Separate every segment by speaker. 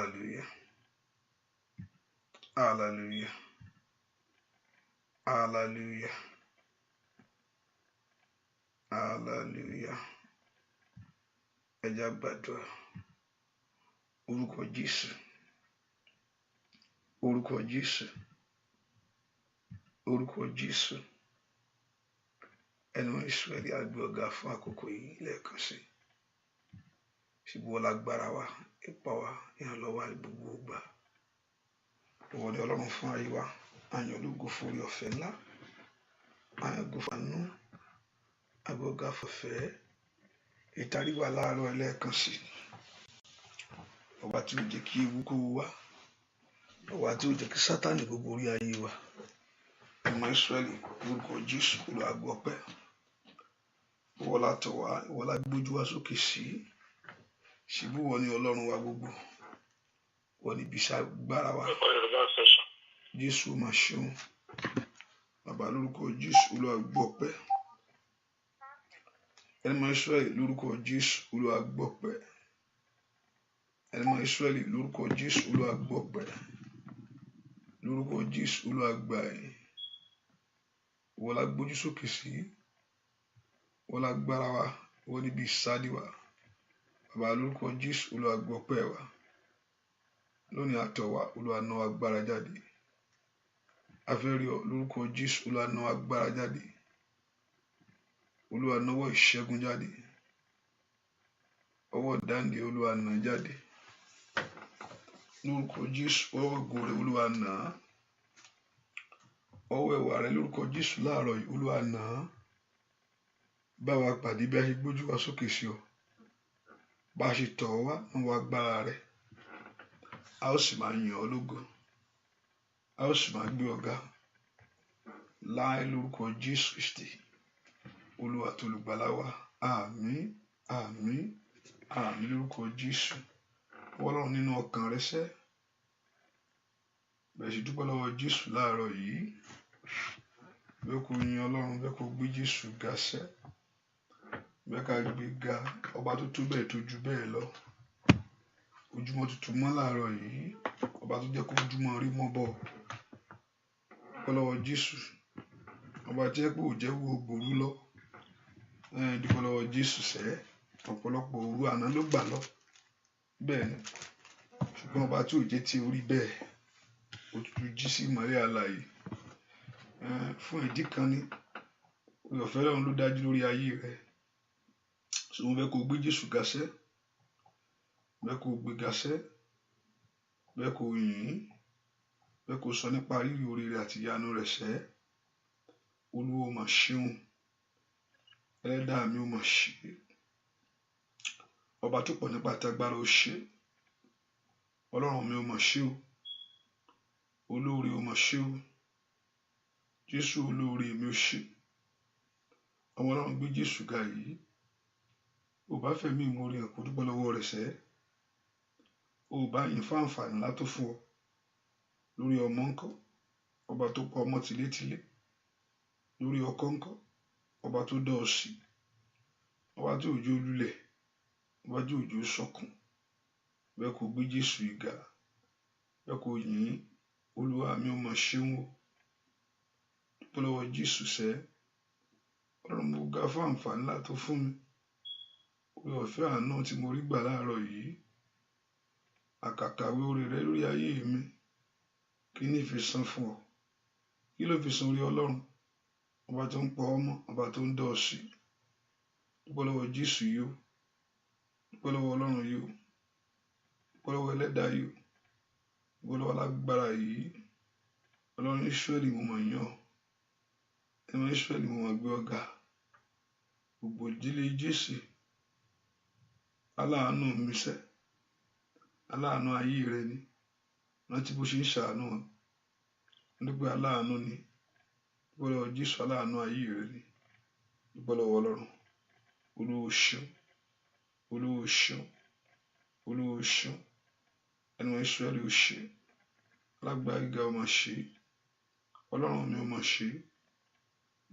Speaker 1: Hallelujah. Hallelujah. Hallelujah. Hallelujah. Ẹ jẹ́ á gbàdúrà. Orúkọ Jésù. Orúkọ Jésù. Orúkọ Jésù. Ẹnu Ísírẹ́lì á gbé ọ̀gá fún àkókò yìí lẹ́ẹ̀kan sí. Ṣùgbọ́n lágbára wa, ipá wa, ìrànlọ́wọ́ wa ní gbogbo ìgbà. Ìwọ ni Ọlọ́run fún ayé wa. Àyàn ológo fún orí ọ̀fẹ́ ńlá. Àyàn ògo fún àánú. Àgbé ọ̀gá fọ̀fẹ́. Ìtàríwá láàárọ̀ ẹlẹ́ẹ̀kan sí. Ọba tí ó jẹ́ kí ewu kó wá. Ọba tí ó jẹ́ kí Sátánì gbogbo orí ayé wa. Ọmọ Ísírẹ́lì, orúkọ Jésù, Olúwa gbọ́ ọpẹ́. Ìwọ la tọ̀ wá, ìwọ la gbójú wa sókè sí. Ṣèbí ìwọ ni Ọlọ́run wa gbogbo. Ìwọ ni ibi agbára wa. Jésù mà ṣeun. Bàbá, lórúkọ Jésù, Olúwa gbọ́ ọpẹ́. Ẹni Ísírẹ́lì, lórúkọ Jésù, Olúwa gbọ́ ọpẹ́. Ẹni Ísírẹ́lì, lórúkọ Jésù, Olúwa gbọ́ ọpẹ́. Lórúkọ Jésù, Olúwa gbà ẹ̀. Ìwọ la gbójú sókè sí. Ìwọ la gbára wa. Ìwọ ni ibi ìsádi wa. Bàbá, lórúkọ Jésù, Olúwa gbọ́ ọpẹ́ wa. Lónìí àtọ̀ wa, Olúwa ná agbára jáde. A fẹ́ rí ọ, lórúkọ Jésù, Olúwa ná agbára jáde. Olúwa náwó ìṣẹ́gun jáde. Ọwọ́ ìdáǹdè, Olúwa nà jáde. Lórúkọ Jésù, ọwọ́ ògo rẹ̀, Olúwa nà á. Ọwọ́ ẹwà rẹ̀, lórúkọ Jésù, láàárọ̀ yìí, Olúwa nà á. Bá wa pàdé bí a ṣe gbójú wa sókè sí ọ. Bá a ṣe tọ̀ ọ́ wá, náwó agbára rẹ̀. A ó sì máa yìn ọ́ lógo. A ó sì máa gbé ọ ga. Láì lórúkọ Jésù Kristi, Olúwa tó olùgbàlà wa. Àmín, àmín, àmín lórúkọ Jésù. Ọlọ́run nínú ọkàn rẹ sẹ́. Bẹ̀rẹ̀ sí dúpẹ́ lọ́wọ́ Jésù láàárọ̀ yìí. Bẹ́ẹ̀ kó yin Ọlọ́run, bẹ́ẹ̀ kó gbé Jésù ga sẹ́. Bẹ́ẹ̀ ká gbé ga ọba tó tó bẹ́ẹ̀ tó ju bẹ́ẹ̀ lọ. Ojúmọ́ tuntun mọ́ láàárọ̀ yìí. Ọba tó jẹ́ kó ojúmọ́ rí mọ́ bọ̀. Dúpẹ́ lọ́wọ́ Jésù. Ọba tí ẹ pé ò jẹ́ wo gbòòrú lọ. Dúpẹ́ lọ́wọ́ Jésù sẹ́. Ọ̀pọ̀lọpọ̀ òru àná ló gbà lọ. Bẹ́ẹ̀ ni. Ṣùgbọ́n ọba tí ò jẹ́ tí orí bẹ́ẹ̀, òtútù jí sí ìmọ́lẹ̀ alààyè. Fún ìdí kan ni, oore ọ̀fẹ́ Ọlọ́run ló dájú lórí ayé rẹ. So mo fẹ́ kó gbé Jésù ga sẹ́. Mo fẹ́ kó gbé ga sẹ́. Mo fẹ́ kó yìn. Mo fẹ́ kó sọ nípa rírì oore rẹ̀ àti ìyanu rẹ̀ sẹ́. Olúwa mà ṣeun. Ẹlẹ́dàá mi ó mà ṣe. Ọba tó pọ̀ nípa tagbára, ó ṣe. Ọlọ́run mi ó mà ṣe o. Olóore, ó mà ṣe o. Jésù olóore mi, ó ṣe. Ọmọ Ọlọ́run, gbé Jésù ga yìí. Ò bá fẹ̀mí ìmoore hàn, kó dúpẹ́ lọ́wọ́ rẹ̀ sẹ́. Ò bá yìn fún àǹfààní ńlá tó fún ọ. Lórí ọmọ ńkọ́, ọba tó pa ọmọ tìlétìlé. Lórí ọkọ ńkọ́, ọba tó dá ọ sí. Ọba tí ò jẹ́ ó lulẹ̀. Ọba tí ò jẹ́ ó sọkún. Bẹ́ẹ̀ kó gbé Jésù yìí ga. Bẹ́ẹ̀ kó yìn. Olúwa mi ó mà ṣeun o. Dúpẹ́ lọ́wọ́ Jésù sẹ́. Ọlọ́run, mo ga fún àǹfààní ńlá tó fún mi. Oore ọ̀fẹ́ àánú tí mo rí gbà láàárọ̀ yìí. Àkàkàwé oore rẹ lórí ayé mi. Kí ni fi san fún ọ? Kí ló fi san orí Ọlọ́run? Ọba tó ń pa ọmọ, ọba tó ń dá ọ sí. Dúpẹ́ lọ́wọ́ Jésù yìí o. Dúpẹ́ lọ́wọ́ Ọlọ́run yìí o. Dúpẹ́ lọ́wọ́ Ẹlẹ́dàá yìí o. Dúpẹ́ lọ́wọ́ alágbára yìí. Ọlọ́run Ísírẹ́lì, mo mọ̀ yàn. Ẹ̀mọ Ísírẹ́lì, mo mọ̀ gbé ọ ga. Gbogbo ìdílé Jésù. Aláàánú mi sẹ́. Aláàánú ayé rẹ ni. Rántí bó ṣe ń ṣàánú ọ. Dúpẹ́, aláàánú ni. Dúpẹ́ lọ́wọ́ Jésù, aláàánú ayé rẹ ni. Dúpẹ́ lọ́wọ́ Ọlọ́run. Olúwa ṣeun. Olúwa ṣeun. Olúwa ṣeun. Ẹni Ísírẹ́lì, ó ṣe. Alágbára gíga, ó mà ṣe. Ọlọ́run mi, ó mà ṣe.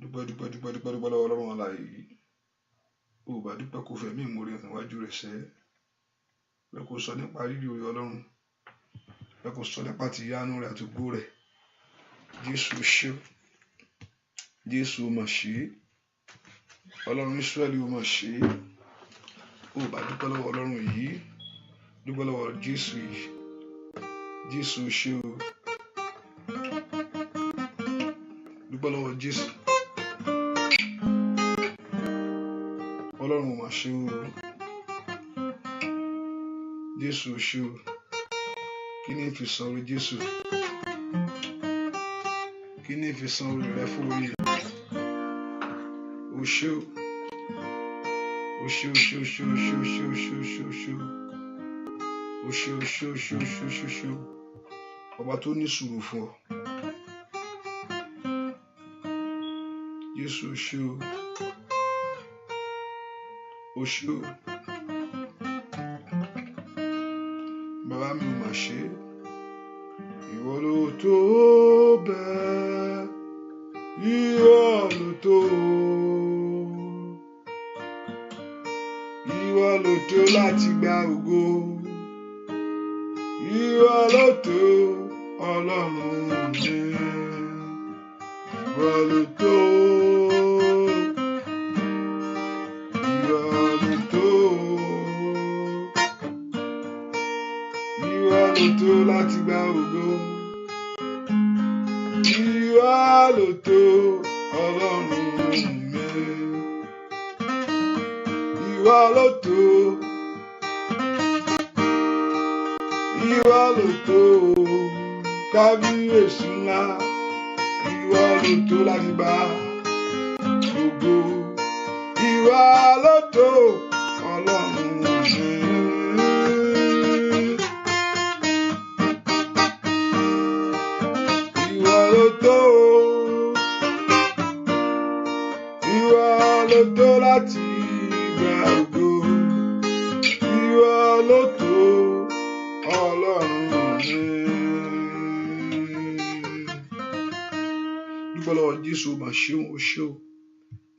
Speaker 1: Dúpẹ́, dúpẹ́, dúpẹ́, dúpẹ́, dúpẹ́ lọ́wọ́ Ọlọ́run alààyè yìí. Ó bá dúpẹ́, kó fẹ̀mí ìmoore hàn níwájú rẹ̀ sẹ́. Bẹ́ẹ̀ kó sọ nípa rírì oore Ọlọ́run. Fẹ́ kó sọ nípa ti ìyanu rẹ̀ àti ògo rẹ̀. Jésù ṣé o. Jésù ó mà ṣe é. Ọlọ́run Ísírẹ́lì ó mà ṣe é. Ó bá dúpẹ́ lọ́wọ́ Ọlọ́run yìí. Dúpẹ́ lọ́wọ́ Jésù yìí. Jésù ṣé o. Dúpẹ́ lọ́wọ́ Jésù. Ọlọ́run ó mà ṣe o. Jésù ṣé o. Kí ni fi san orí Jésù? Kí ni fi san orí rẹ fún orí rẹ? O ṣé o. O ṣé o ṣé o ṣé o ṣé o ṣé o ṣé o ṣé o ṣé o. O ṣé o ṣé o ṣé o ṣé o ṣé o ṣé o. Ọba tó ní sùúrù fún ọ. Jésù o ṣé o. O ṣé o. Bàbá mi ò mà ṣe é. Ìwọ ló tó bẹ́ẹ̀. Ìwọ ló tó. Ìwọ ló tó láti gba ògo. Ìwọ ló tó Ọlọ́run mi. Ìwọ ló tó. Ìwọ ló tó. Ìwọ ló tó láti gba ògo. Ìwọ ló tó Ọlọ́run mi. Ìwọ ló tó. Ìwọ ló tó. Kábíyèsí ńlá. Ìwọ ló tó láti gba ògo. Ìwọ ló tó Ọlọ́run mi. Ìwọ ló tó. Ìwọ ló tó láti gba ògo. Ìwọ ló tó Ọlọ́run mi. Dúpẹ́ lọ́wọ́ Jésù, ó mà ṣeun, ó ṣé o.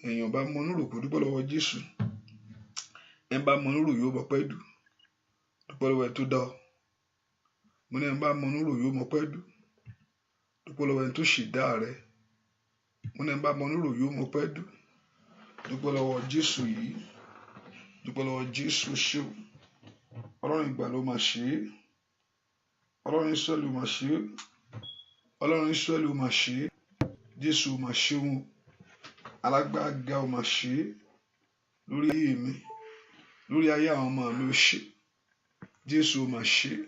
Speaker 1: Èèyàn bá mọ inú rò kó dúpẹ́ lọ́wọ́ Jésù. Ẹ bá mọ inú rò yóò mọpẹ́ dù. Dúpẹ́ lọ́wọ́ ẹ tó dá ọ. Mo ní ẹ bá mọ inú rò yóò mọpẹ́ dù. Dúpẹ́ lọ́wọ́ ẹni tó ṣẹ̀dá rẹ. Mo ní ẹ bá mọ inú rò yóò mọpẹ́ dù. Dúpẹ́ lọ́wọ́ Jésù yìí. Dúpẹ́ lọ́wọ́ Jésù ṣé o. Ọlọ́run ìgbà ló máa ṣe é. Ọlọ́run Ísírẹ́lì ó máa ṣe é. Ọlọ́run Ísírẹ́lì ó máa ṣe é. Jésù ó máa ṣeun. Alágbága ó máa ṣe é. Lórí ayé mi. Lórí ayé àwọn ọmọ mi ó ṣe. Jésù ó máa ṣe é.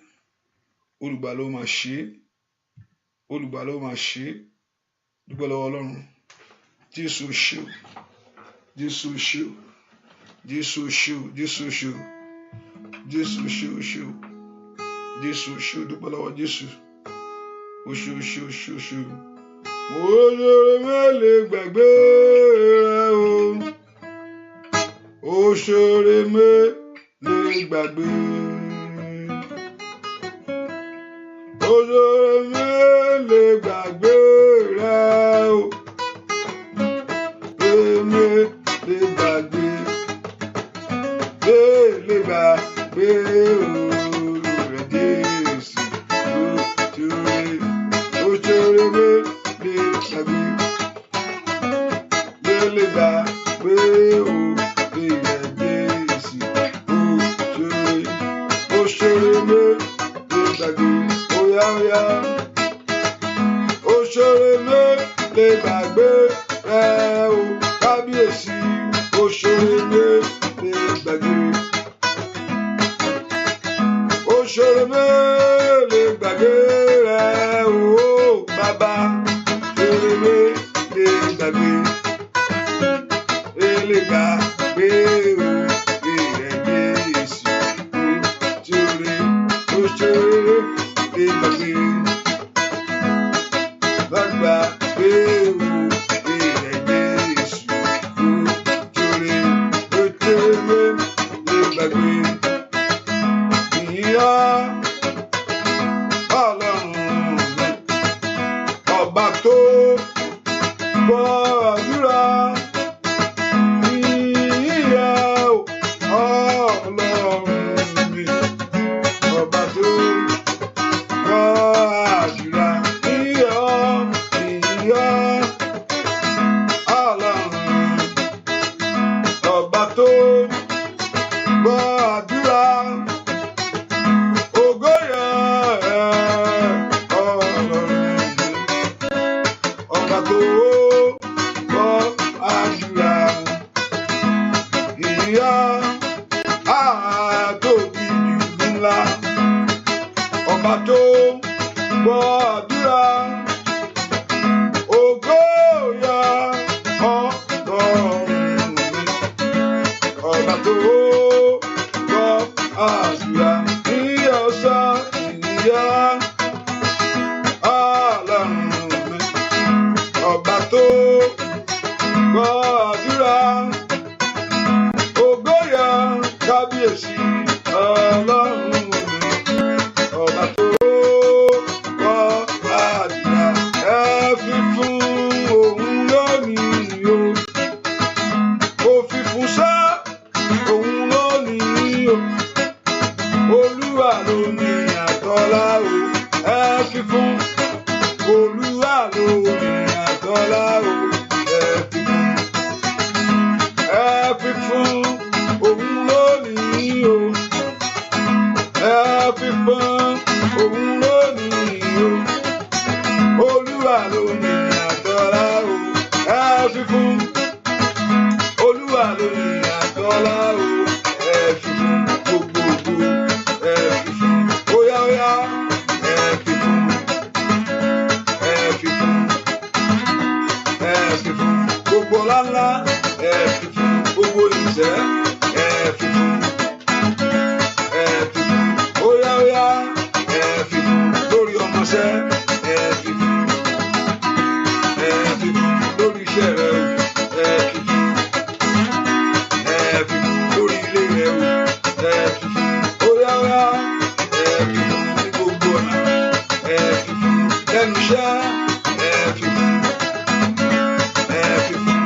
Speaker 1: Olùgbàlà ó máa ṣe é. Olùgbàlà ó máa ṣe é. Dúpẹ́ lọ́wọ́ Ọlọ́run. Jésù ó ṣe o. Jésù ó ṣe o. Jésù ó ṣe o. Jésù ó ṣe o. Jésù ó ṣe o ṣe o. Jésù ó ṣe o. Dúpẹ́ lọ́wọ́ Jésù. Ó ṣe o ṣe o ṣe o ṣe o. Mo ṣoore mélèé gbàgbé rẹ o. Ó ṣoore mélèé gbàgbé. Ó ṣoore mélèé gbàgbé rẹ o. Mélèé gbàgbé. Mélèé gbàgbé oore Jésù. Ó ṣoore. Ó ṣoore mélèé gbàgbé. Mélèé gbàgbé oore Jésù. Ó ṣoore. Ó ṣoore mélèé gbàgbé. Óyá óyá. Ó ṣoore mélèé gbàgbé rẹ o. Kábíyèsí. Ó ṣoore mélèé gbàgbé. Ó ṣoore mélèé gbàgbé rẹ o. Bàbá. Ṣoore mélèé gbàgbé. Ọba tó gbọ́ àdúrà ní ọ̀sán ìyá. Ọlọ́run mi, ọba tó gbọ́ àdúrà. Ògo yẹ kábíyèsí Ọlọ́run mi, ọba tó gbọ́ àdúrà. Ẹ fi fún òun lónìí o. Ó fi fún sá òun lónìí o. Olúwa ló ní àtọ́lá o. Ẹ fi fún Olúwa ló ní àtọ́lá o. Ẹ fi fún. Ẹ fi fún òun lónìí o. Ẹ fi fún òun lónìí o. Olúwa ló ní àtọ́lá o. Ẹ fi fún Olúwa ló ní àtọ́lá o. Ẹ fi fún gbogbogbò. Ẹ fi fún óyá óyá. Ẹ fi fún. Ẹ fi fún. Ẹ fi fún gbogbo ọlá ńlá. Ẹ fi fún gbogbo ìṣẹ́. Ẹ fi fún. Ẹ fi fún óyá óyá. Ẹ fi fún lórí ọmọọṣẹ́. Ẹ fi fún. Ẹ fi fún lórí iṣẹ́ rẹ o. Ẹ fi fún. Ẹ fi fún lórí ilé rẹ o. Ẹ fi fún óyá óyá. Ẹ fi fún ní gbogbo ọ̀nà. Ẹ fi fún lẹ́nu iṣẹ́. Ẹ fi fún. Ẹ fi fún.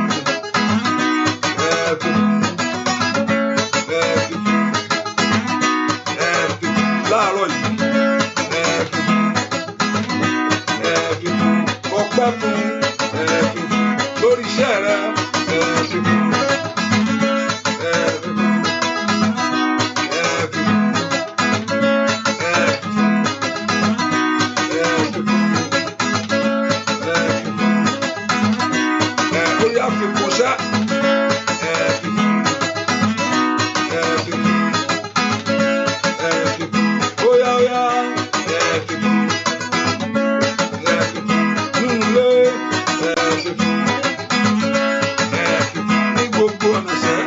Speaker 1: Ẹ fi fún. Ẹ fi fún. Ẹ fi fún láàárọ̀ yìí. Ẹ fi fún. Ẹ fi fún. Ọpẹ́ fún. Ẹ fi fún lórí iṣẹ́ rẹ. Ẹ fi fún. Ẹ fi fún. Ẹ fi fún. Ẹ fi fún. Ẹ fi fún. Ẹ fi fún. Ẹ ó yá fi fún sẹ́. Ẹ fi fún. Ẹ fi fún. Ẹ fi fún. Ó yá ó yá. Ẹ fi fún. Ẹ fi fún. Nínú ilé. Ẹ fi fún. Ẹ fi fún ní gbogbo ọ̀nà sẹ́.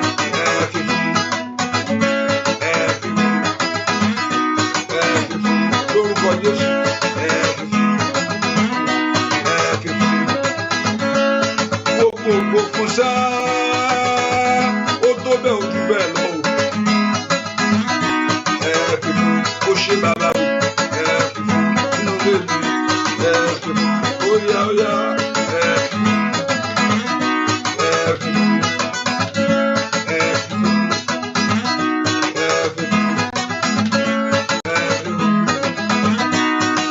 Speaker 1: Ẹ fi fún. Ẹ fi fún. Ẹ fi fún lórúkọ Jésù. Ẹ fi fún. Ẹ fi fún. Gbogbo ògo fún sá. Ó tó bẹ́ẹ̀ ó jù bẹ́ẹ̀ lọ o. Ẹ fi fún. Ó ṣe bàbá o. Ẹ fi fún nínú ilé mi. Ẹ fi fún. Ó yá ó yá. Ẹ fi fún. Ẹ fi fún. Ẹ fi fún. Ẹ fi fún. Ẹ fi fún.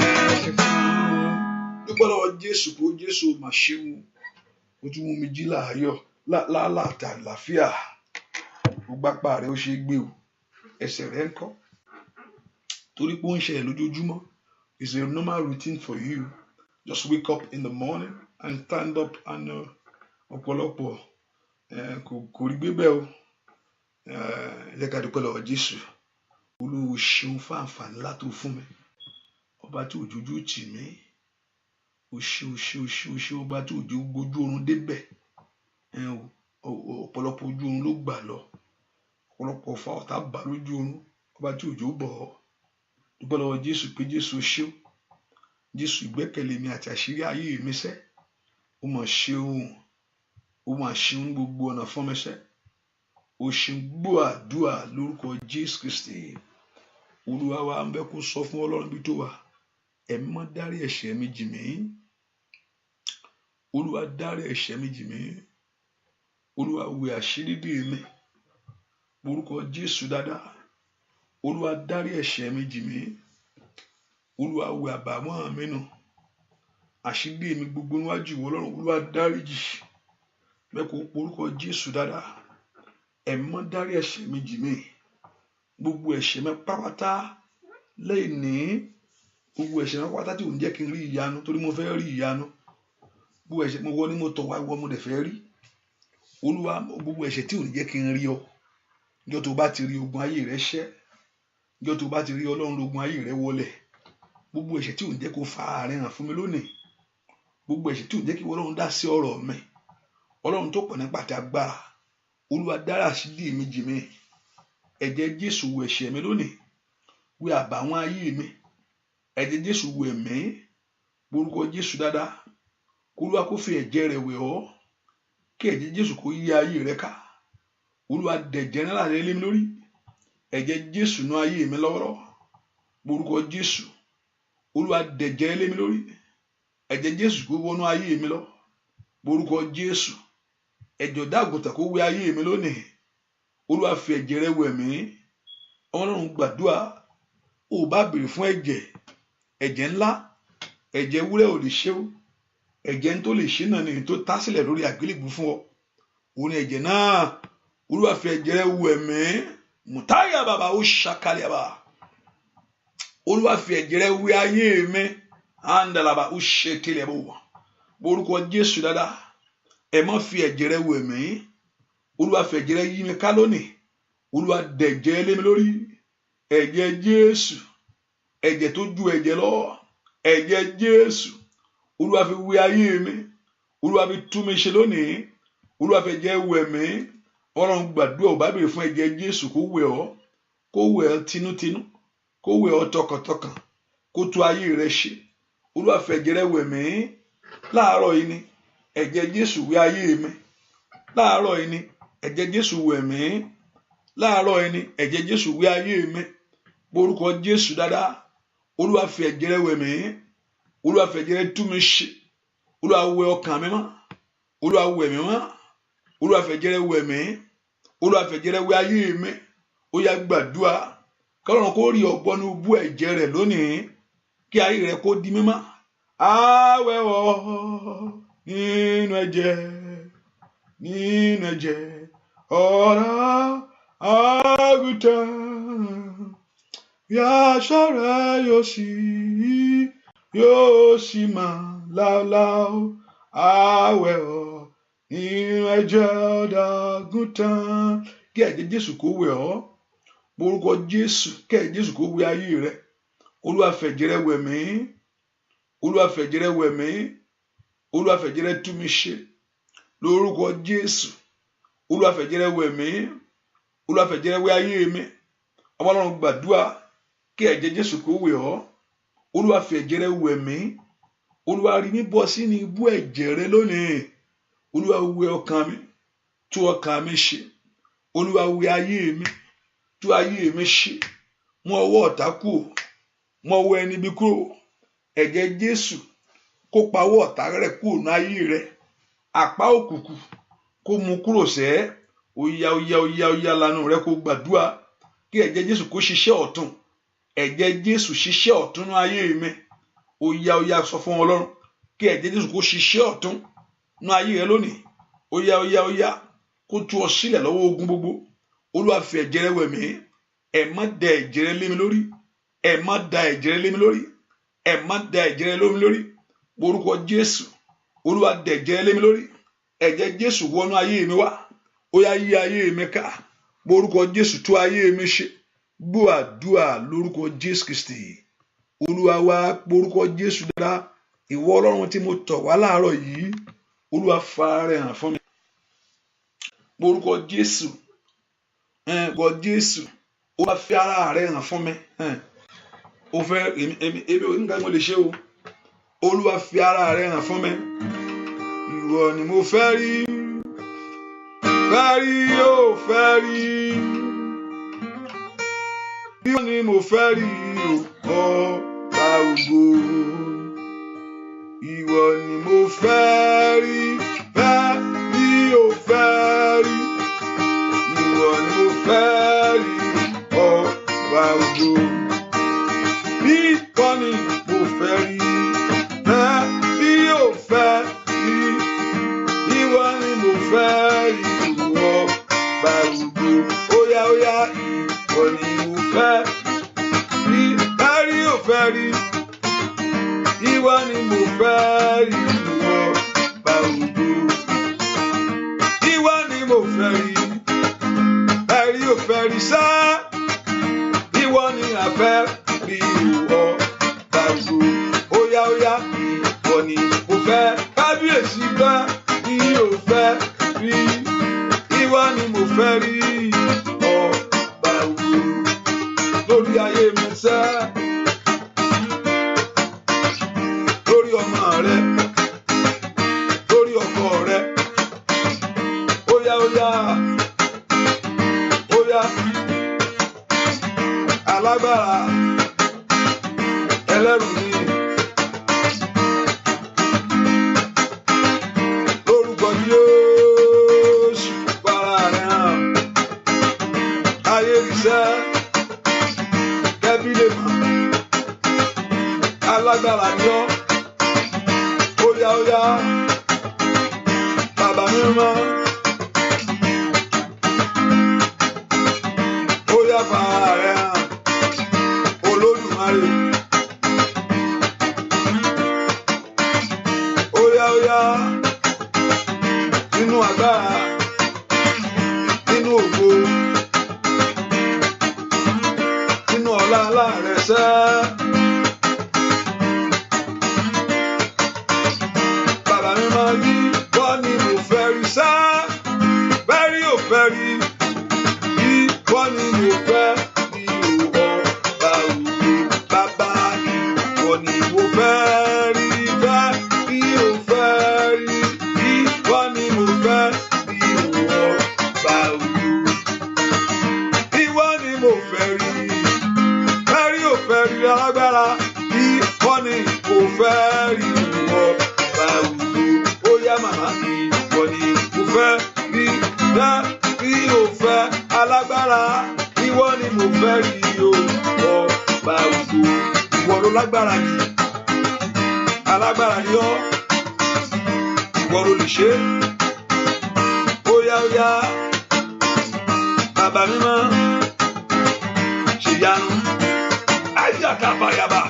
Speaker 1: Ẹ fi fún. Dúpẹ́ lọ́wọ́ Jésù pé ó Jésù mà ṣeun. Ó tún mú mi jí láàyò láàtà àlàáfíà. Gbogbo apá rẹ̀ ó ṣe é gbé o. Ẹsẹ̀ rẹ̀ ń kọ́. Torí pé ó ń ṣẹlẹ̀ lójoojúmọ́. It's a normal routine for you. Just wake up in the morning and stand up and ọ̀pọ̀lọpọ̀ kò rí gbé bẹ́ẹ̀ o. Ẹ jẹ́ ká dúpẹ́ lọ́wọ́ Jésù. Olúwo ṣeun fún àǹfààní ńlá tó fún mi. Ọba tí òjòjú tì mí. O ṣé o ṣé o ṣé o ṣé ọba tí òjò gbójú oorun débẹ̀. Ọ̀pọ̀lọpọ̀ ojú oorun ló gbà lọ. Ọ̀pọ̀lọpọ̀ ọfà ọ̀tá bà lójú oorun. Ọba tí òjò bọ̀ ọ́. Dúpẹ́ lọ́wọ́ Jésù pé Jésù ṣeun. Jésù ìgbẹ́kẹ̀lé mi àti àṣírí ayé mi sẹ́. Ó mà ṣeun. Ó mà ṣeun ní gbogbo ọ̀nà fún mi sẹ́. O ṣeun, gbọ́ àdúrà lórúkọ Jésù Kristi. Olúwa wa, ń bẹ kó sọ fún Ọlọ́run bí tó wà. Ẹ̀mí mọ́ dárí ẹ̀ṣẹ̀ mi jì mí. Olúwa dárí ẹ̀ṣẹ̀ mi jì mí. Olúwa wẹ àṣírí dì mí. Orúkọ Jésù dáadáa. Olúwa dárí ẹ̀ṣẹ̀ mi jì mí. Olúwa wẹ àbàwọ́n mi nù. Àṣírí mi gbogbo níwájú ìwọ Ọlọ́run. Olúwa dáríjì. Bẹ́ẹ̀ kó orúkọ Jésù dáadáa. Ẹ̀mí mọ́ dárí ẹ̀ṣẹ̀ mi jì mí. Gbogbo ẹ̀ṣẹ̀ mi pátápátá lẹ́ẹ̀ní. Gbogbo ẹ̀ṣẹ̀ mi pátápátá tí ò ń jẹ́ kí n rí ìyanu torí mo fẹ́ rí ìyanu. Gbogbo ẹ̀ṣẹ̀ mo wọ ní mo tọ̀ wá ìwọ mo dẹ̀ fẹ́ rí. Olúwa, gbogbo ẹ̀ṣẹ̀ tí ò ní jẹ́ kí n rí ọ. Níjọ́ tó bá ti rí ogun ayé rẹ ṣẹ́. Níjọ́ tó bá ti rí Ọlọ́run ogun ayé rẹ wọlẹ̀. Gbogbo ẹ̀ṣẹ̀ tí ò ní jẹ́ kó fa àárín hàn fún mi lónìí. Gbogbo ẹ̀ṣẹ̀ tí ò ní jẹ́ kí Ọlọ́run dá sí ọ̀rọ̀ mi. Ọlọ́run tó pọ̀ nípa àti agbára. Olúwa dára sí dì mí jì mí. Ẹ̀jẹ̀ Jésù wẹ̀ ẹ̀ṣẹ̀ mi lónìí. Wẹ̀ àbàwọ́n ayé mi. Ẹ̀jẹ̀ Jésù wẹ̀ mí. Orúkọ Jésù dáadáa. K'Olúwa kó fi ẹ̀jẹ̀ rẹ̀ wẹ̀ ọ́. Kí ẹ̀jẹ̀ Jésù kó yí ayé rẹ ká. Olúwa dẹ̀jẹ̀ ńlá rẹ lé mi lórí. Ẹ̀jẹ̀ Jésù nú ayé mi lọ́wọ́lọ́wọ́. Orúkọ Jésù. Olúwa dẹ̀jẹ̀ lé mi lórí. Ẹ̀jẹ̀ Jésù kó wọnú ayé mi lọ. Orúkọ Jésù. Ẹ̀jẹ̀ ọ̀dọ́-àgùntàn kó wẹ ayé mi lónìí. Olúwa fi ẹ̀jẹ̀ rẹ̀ wẹ̀ mí. Ọlọ́run gbàdúrà. Ó bá béèrè fún ẹ̀jẹ̀. Ẹ̀jẹ̀ ńlá. Ẹ̀jẹ̀ ewúrẹ́ ò lè ṣe o. Ẹ̀jẹ̀ tó lè ṣe náà ni tó tá sílẹ̀ lórí àgbélébùú fún ọ. Òun ni ẹ̀jẹ̀ náà. Olúwa fi ẹ̀jẹ̀ rẹ̀ wẹ̀ mí. Mùtáyà bàbá ó ṣàkàlẹ̀ bàbá. Olúwa fi ẹ̀jẹ̀ rẹ̀ wẹ̀ ayé mi. Àǹdàlàbà ó ṣe tilẹ̀ bò wọ̀. Orúkọ Jésù dáadáa. Ẹ má fi ẹ̀jẹ̀ rẹ̀ wẹ̀ mí. Olúwa fi ẹ̀jẹ̀ rẹ̀ yí mi ká lónìí. Olúwa dẹ̀jẹ̀ lé mi lórí. Ẹ̀jẹ̀ Jésù. Ẹ̀jẹ̀ tó ju ẹ̀jẹ̀ lọ. Ẹ̀jẹ̀ Jésù. Olúwa fi wẹ̀ ayé mi. Olúwa fi tú mi ṣe lónìí. Olúwa fi ẹ̀jẹ̀ wẹ̀ mí. Ọlọ́run gbàdúrà, ò bá béèrè fún ẹ̀jẹ̀ Jésù kó wẹ̀ ọ́. Kó wẹ̀ ọ́ tinútinú. Kó wẹ̀ ọ́ tọkàntọkàn. Kó tú ayé rẹ ṣe. Olúwa fi ẹ̀jẹ̀ rẹ̀ wẹ̀ mí. Láàárọ̀ yìí ni ẹ̀jẹ̀ Jésù wẹ̀ ayé mi. Láàárọ̀ yìí ni ẹ̀jẹ̀ Jésù wẹ̀ mí. Láàárọ̀ yìí ni ẹ̀jẹ̀ Jésù wẹ̀ ayé mi. Orúkọ Jésù dáadáa. Olúwa fi ẹ̀jẹ̀ rẹ̀ wẹ̀ mí. Olúwa fi ẹ̀jẹ̀ rẹ̀ tú mi ṣe. Olúwa wẹ̀ ọkàn mi mọ́. Olúwa wẹ̀ mí mọ́. Olúwa fi ẹ̀jẹ̀ rẹ̀ wẹ̀ mí. Olúwa fi ẹ̀jẹ̀ rẹ̀ wẹ̀ ayé mi. Ó yá gbàdúrà. K'Ọlọ́run kó rí ọ̀gbọ́n ibú ẹ̀jẹ̀ rẹ̀ lónìí. Kí ayé rẹ kó di mímọ́. Àwẹ̀ ọ́ nínú ẹ̀jẹ̀, nínú ẹ̀jẹ̀ ọ̀rọ̀ àgùntàn. Bí aṣọ rẹ̀ yóò sì máa láóláó. Àwẹ̀ ọ́ nínú ẹ̀jẹ̀ ọ̀dọ́ àgùntàn. Kí ẹ̀jẹ̀ Jésù kó wẹ̀ ọ́. Orúkọ Jésù, kí ẹ̀jẹ̀ Jésù kó wẹ̀ ayé rẹ. Olúwa fẹ̀jẹ̀ rẹ̀ wẹ̀ mí. Olúwa fẹ̀jẹ̀ rẹ̀ wẹ̀ mí. Olúwa fẹ̀jẹ̀ rẹ̀ tú mi ṣe. Lórúkọ Jésù. Olúwa fẹ̀jẹ̀ rẹ̀ wẹ̀ mí. Olúwa fẹ̀jẹ̀ rẹ̀ wẹ̀ ayé mi. Ọlọ́run gbàdúrà kí ẹ̀jẹ̀ Jésù kó wẹ̀ ọ́. Olúwa fi ẹ̀jẹ̀ rẹ̀ wẹ̀ mí. Olúwa rí mi bọ́ sínú ibú ẹ̀jẹ̀ rẹ lónìí. Olúwa wẹ̀ ọkàn mi, tú ọkàn mi ṣe. Olúwa wẹ̀ ayé mi, tú ayé mi ṣe. Mú ọwọ́ ọ̀tá kúrò, mú ọwọ́ ẹni bí kúrò. Ẹ̀jẹ̀ Jésù kó pa ọwọ́ ọ̀tá rẹ̀ kúrò ní ayé rẹ. Àpá òkùnkùn kó mú kúrò sẹ́. Óyá óyá óyá óyá lanu rẹ kó gbàdúrà kí ẹ̀jẹ̀ Jésù kó ṣiṣẹ́ ọ̀tun. Ẹ̀jẹ̀ Jésù ṣiṣẹ́ ọ̀tun ní ayé mi. Óyá óyá sọ fún Ọlọ́run kí ẹ̀jẹ̀ Jésù kó ṣiṣẹ́ ọ̀tun ní ayé rẹ lónìí. Óyá óyá óyá kó tú ọ sílẹ̀ lọ́wọ́ ogun gbogbo. Olúwa fi ẹ̀jẹ̀ rẹ̀ wẹ̀ mí. Ẹ má da ẹ̀jẹ̀ rẹ lé mi lórí. Ẹ má da ẹ̀jẹ̀ rẹ lé mi lórí. Ẹ má da ẹ̀jẹ̀ rẹ lé mi lórí. Orúkọ Jésù. Olúwa da ẹ̀jẹ̀ rẹ lé mi lórí. Ẹ̀jẹ̀ Jésù wọnú ayé mi wá. Ó yá yí ayé mi ká. Orúkọ Jésù tú ayé mi ṣe. Gbọ́ àdúrà lórúkọ Jésù Kristi. Olúwa wá, orúkọ Jésù dára. Ìwọ Ọlọ́run tí mo tọ̀ wá láàárọ̀ yìí. Olúwa fa ara rẹ̀ hàn fún mi. Orúkọ Jésù. Orúkọ Jésù. Olúwa fi ara rẹ̀ hàn fún mi. O fẹ́ èmi èmi èmi ò ní nǹkan mo lè ṣe o. Olúwa fi ara rẹ̀ hàn fún mi. Ìwọ ni mo fẹ́ rí. Fẹ́ rí o fẹ́ rí. Ìwọ ni mo fẹ́ rí o, ọba ògo. Ìwọ ni mo fẹ́ rí. Fẹ́ rí o fẹ́ rí. Ìwọ ni mo fẹ́ rí, ọba ògo. Ìwọ ni mo fẹ́ rí. Fẹ́ rí o fẹ́ rí. Ìwọ ni mo fẹ́ rí, ọba ògo. Óyá óyá, ìwọ ni mo fẹ́ rí. Fẹ́ rí o fẹ́ rí. Ìwọ ni mo fẹ́ rí, ọba ògo. Ìwọ ni mo fẹ́ rí. Fẹ́ rí o fẹ́ rí sá. Ìwọ ni a fẹ́ rí, ọba ògo. Óyá óyá, ìwọ ni mo fẹ́. Kábíyèsí, fẹ́ rí o fẹ́ rí. Ìwọ Ìwọ ni mo fẹ́ rí ọba ògo lórí ayé mi sẹ́, lórí ọmọ rẹ, lórí ọkọ rẹ. Óyá óyá óyá, alágbára ẹlẹ́rù ni. Lórúkọ Jésù fara rẹ̀ hàn, ayé ríṣẹ́ kẹ́bí lè mọ̀, alágbára ni ọ́. Óyá óyá, bàbá mímọ́, óyá fara rẹ̀ hàn, Olódùmarè. Óyá óyá, nínú agbára, nínú ògo, nínú ọlá ńlá rẹ sẹ́. Bàbá mímọ́, ìwọ ni mo fẹ́ rí sẹ́, fẹ́ rí ò fẹ́ rí, ìwọ ni mo fẹ́ rí o ọba ògo. Bàbá ìwọ ni mo fẹ́ rí, fẹ́ rí ò fẹ́ rí, ìwọ ni mo fẹ́ rí o ọba ògo. Ìwọ ni mo fẹ́ rí, fẹ́ rí ò fẹ́ rí alágbára, ìwọ ni mo fẹ́ rí o ọba ògo. Ó yá màmá, ìwọ ni mo fẹ́ rí, fẹ́ rí ò fẹ́ alágbára, ìwọ ni mo fẹ́ rí o ọba ògo. Ìwọ ló lágbára jù, alágbára ni ọ́, ìwọ ló lè ṣe. Óyá óyá, bàbá mímọ́, ṣèyanu, ayakabayaba,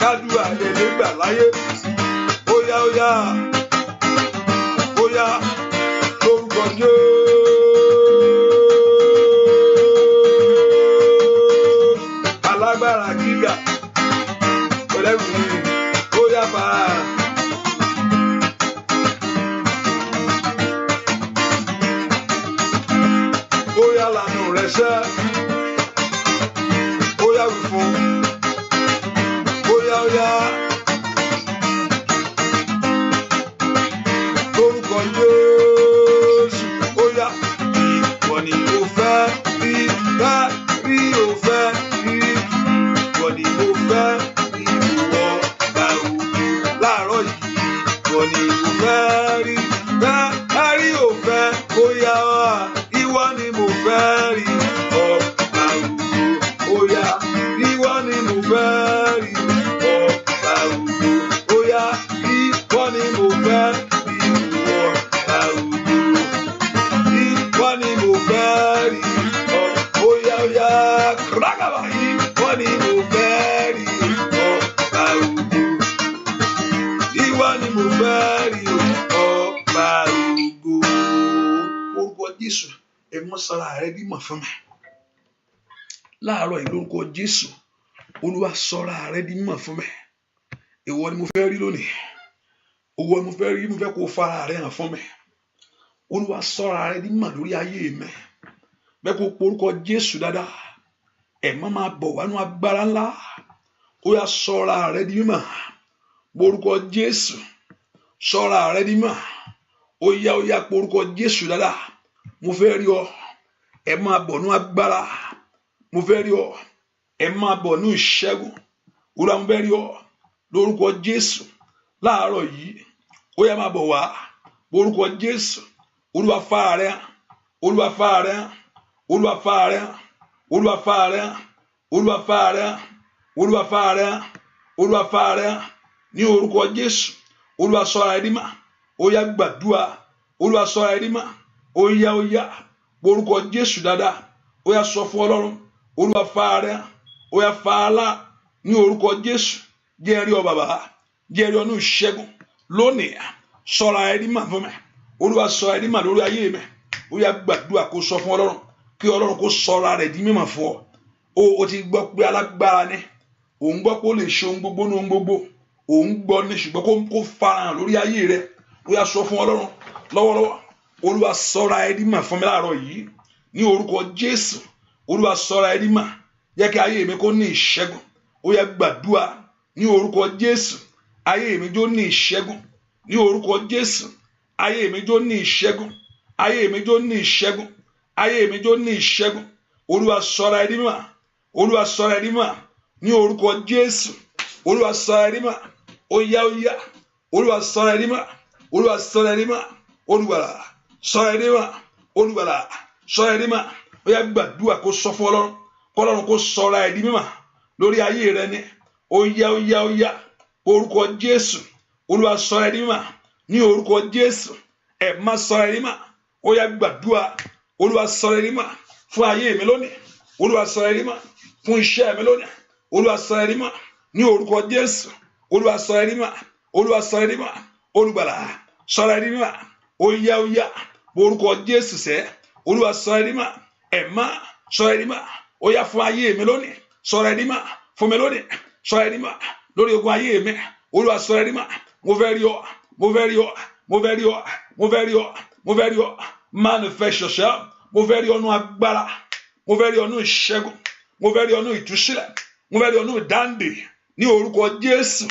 Speaker 1: kádùá lè gbà láyé. Óyá óyá óyá, lórúkọ Jésù, alágbára gíga, pẹ̀lẹ́rù ni, óyá fara. Óyá lànà rẹ sẹ́, óyá wí fún, óyá óyá, lórúkọ Jésù, óyá. Ìwọ ni mo fẹ́ rí, fẹ́ rí ò fẹ́ rí, ìwọ ni mo fẹ́ rí ọba ògo. Láàárọ̀ yìí, ìwọ ni mo fẹ́ rí, fẹ́ rí ò fẹ́, óyá, ìwọ ni mo fẹ́ rí ọba ògo. Óyá, ìwọ ni mo fẹ́ rí ọba ògo. Óyá, ìwọ ni mo fẹ́ rí ọba ògo. Ìwọ ni mo fẹ́ rí ọ. Óyá óyá, kúrákàbà, ìwọ ni mo fẹ́ rí ọba ògo. Ìwọ ni mo fẹ́ rí ọba ògo. Orúkọ Jésù, ẹ mọ́ sára rẹ bímọ fún mi. Láàárọ̀ yìí lórúkọ Jésù, Olúwa sọra rẹ di mímọ̀ fún mi. Ìwọ ni mo fẹ́ rí lónìí. Ìwọ ni mo fẹ́ rí, mo fẹ́ kó fara rẹ hàn fún mi. Olúwa sọra rẹ di mímọ̀ lórí ayé mi. Bẹ́ẹ̀ kó porúkọ Jésù dáadáa. Ẹ̀ má máa bọ̀ wá nú agbára ńlá. Ó yá sọra rẹ di mímọ̀. Porúkọ Jésù, sọra rẹ di mímọ̀. Ó yá porúkọ Jésù dáadáa. Mo fẹ́ rí ọ. Ẹ máa bọ̀ nú agbára. Mo fẹ́ rí ọ. Ẹ máa bọ̀ nú ìṣẹ́gun. Olúwa mo fẹ́ rí ọ. Lórúkọ Jésù, láàárọ̀ yìí, ó yá máa bọ̀ wá. Lórúkọ Jésù, Olúwa fara rẹ hàn. Olúwa fara rẹ hàn. Olúwa fara rẹ hàn. Olúwa fara rẹ hàn. Olúwa fara rẹ hàn. Olúwa fara rẹ hàn. Olúwa fara rẹ hàn. Ní orúkọ Jésù, Olúwa sọra ẹ di mímọ̀. Ó yá gbàdúrà. Olúwa sọra ẹ di mímọ̀. Ó yá ó yá, orúkọ Jésù dáadáa. Ó yá sọ fún Ọlọ́run. Olúwa fara rẹ hàn. Ó yá fara ní orúkọ Jésù. Jẹ́ rí ọ bàbá, jẹ́ rí ọ ní ìṣẹ́gun lónìí. Sọra ẹ di mímọ̀ fún mi. Olúwa sọra ẹ di mímọ̀ lórí ayé mi. Ó yá gbàdúrà kó sọ fún Ọlọ́run, kí Ọlọ́run kó sọra rẹ̀ di mímọ̀ fún ọ. O ti gbọ́ pé alágbára ni, òun gbọ́ pé ó lè ṣe ohun gbogbo ní ohun gbogbo, òun gbọ́ ní, ṣùgbọ́n kó farahàn lórí ayé rẹ. Ó yá sọ fún Ọlọ́run lọ́wọ́lọ́wọ́. Olúwa sọra ẹ di mímọ̀ fún mi láàárọ̀ yìí. Ní orúkọ Jésù, Olúwa sọra ẹ di mímọ̀. Jẹ́ kí ayé mi kó ní ìṣẹ́gun. Ó yá, gbàdúrà ní orúkọ Jésù. Ayé mi jó ní ìṣẹ́gun. Ní orúkọ Jésù, ayé mi jó ní ìṣẹ́gun. Ayé mi jó ní ìṣẹ́gun. Ayé mi jó ní ìṣẹ́gun. Olúwa sọra ẹ di mímọ̀. Olúwa sọra ẹ di mímọ̀. Ní orúkọ Jésù, Olúwa sọra ẹ di mímọ̀. Ó yá, ó yá. Olúwa sọra ẹ di mímọ̀. Olúwa sọra ẹ di mímọ̀. Olùgbàlà sọra ẹ di mímọ̀. Olùgbàlà sọra ẹ di mímọ̀. Ó yá, gbàdúrà kó sọ fún Ọlọ́run. Kọ́lọ́run kó sọra ẹ di mímọ̀ lórí ayé rẹ ni. Ó yá, ó yá, ó yá. Orúkọ Jésù, Olúwa sọra ẹ di mímọ̀. Ní orúkọ Jésù, ẹ má sọra ẹ di mímọ̀. Ó yá, gbàdúrà. Olúwa sọra ẹ di mímọ̀ fún ayé mi lónìí. Olúwa sọra ẹ di mímọ̀ fún iṣẹ́ mi lónìí. Olúwa sọra ẹ di mímọ̀ ní orúkọ Jésù. Olúwa sọra ẹ di mímọ̀. Olúwa sọra ẹ di mímọ̀. Olùgbàlà sọra ẹ di mímọ̀. Ó yá, ó yá. Orúkọ Jésù sẹ́. Olúwa sọra ẹ di mímọ̀. Ẹ má sọra ẹ di mímọ̀. Ó yá, fún ayé mi lónìí. Sọra ẹ di mímọ̀ fún mi lónìí. Sọra ẹ di mímọ̀ lórí ogun ayé mi. Olúwa sọra ẹ di mímọ̀. Mo fẹ́ rí ọ. Mo fẹ́ rí ọ. Mo fẹ́ rí ọ. Mo fẹ́ rí ọ. Mo fẹ́ rí ọ. Manifest yourself. Mo fẹ́ rí ọ nú agbára. Mo fẹ́ rí ọ nú ìṣẹ́gun. Mo fẹ́ rí ọ nú ìtúsílẹ̀. Mo fẹ́ rí ọ nú ìdáǹdè. Ní orúkọ Jésù,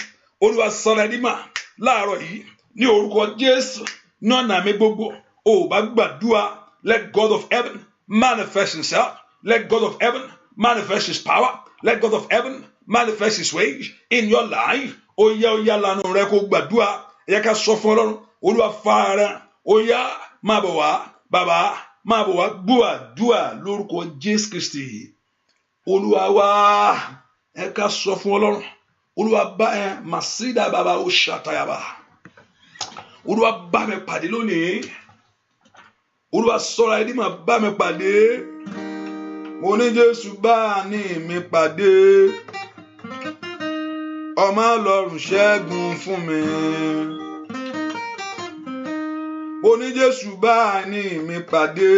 Speaker 1: Olúwa sọra ẹ di mímọ̀ láàárọ̀ yìí. Ní orúkọ Jésù, ní ọ̀nà mi gbogbo, ò bá gbàdúrà. Let God of heaven manifest himself. Let God of heaven manifest his power. Let God of heaven manifest his ways in your life. Ó yá, ó yá, lanu rẹ kó gbàdúrà. Ẹ yẹ ká sọ fún Ọlọ́run. Olúwa fara, ó yá, máa bọ̀ wá. Bàbá, máa bọ̀ wá. Gbàdúrà lórúkọ Jésù Kristi Olúwa wá. Ẹ ká sọ fún Ọlọ́run. Olúwa bá ẹ màsídà bàbá ó ṣàtàyàbà. Olúwa bá mi pàdé lónìí. Olúwa sọ̀rọ̀ ẹni máa bá mi pàdé. Mo ní Jésù bá ní mi pàdé. Ọmọ Ọlọ́run ṣẹ́gun fún mi. Mo ní Jésù bá ní mi pàdé.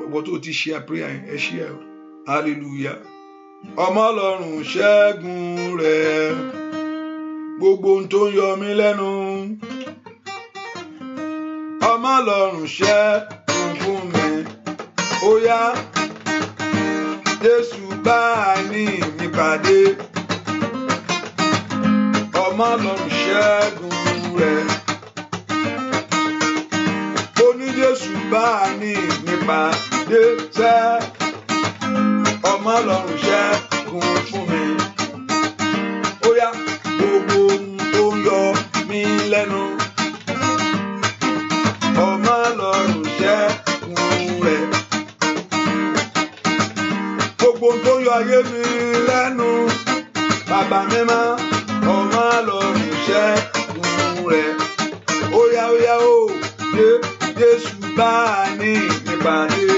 Speaker 1: Ìwọ tó ti share prayer yẹn, ẹ share o. Hallelujah. Ọmọ Ọlọ́run ṣẹ́gun rẹ̀. Gbogbo ohun tó ń yọ mí lẹ́nu. Ọmọ Ọlọ́run ṣẹ́gun fún mi. Ó yá, Jésù bá ní mi pàdé. Ọmọ Ọlọ́run ṣẹ́gun rẹ̀. Ó ní Jésù bá ní mi pàdé sẹ́. Ọmọ Ọlọ́run ṣẹ́gun fún mi. Ó yá, gbogbo ohun tó ń yọ mí lẹ́nu. Ọmọ Ọlọ́run ṣẹ́gun rẹ̀. Gbogbo ohun tó ń yọ ayé mi lẹ́nu. Bàbá mímọ́, ọmọ Ọlọ́run ṣẹ́gun rẹ̀. Ó yá, ó yá, ó Jésù bá ní mi pàdé.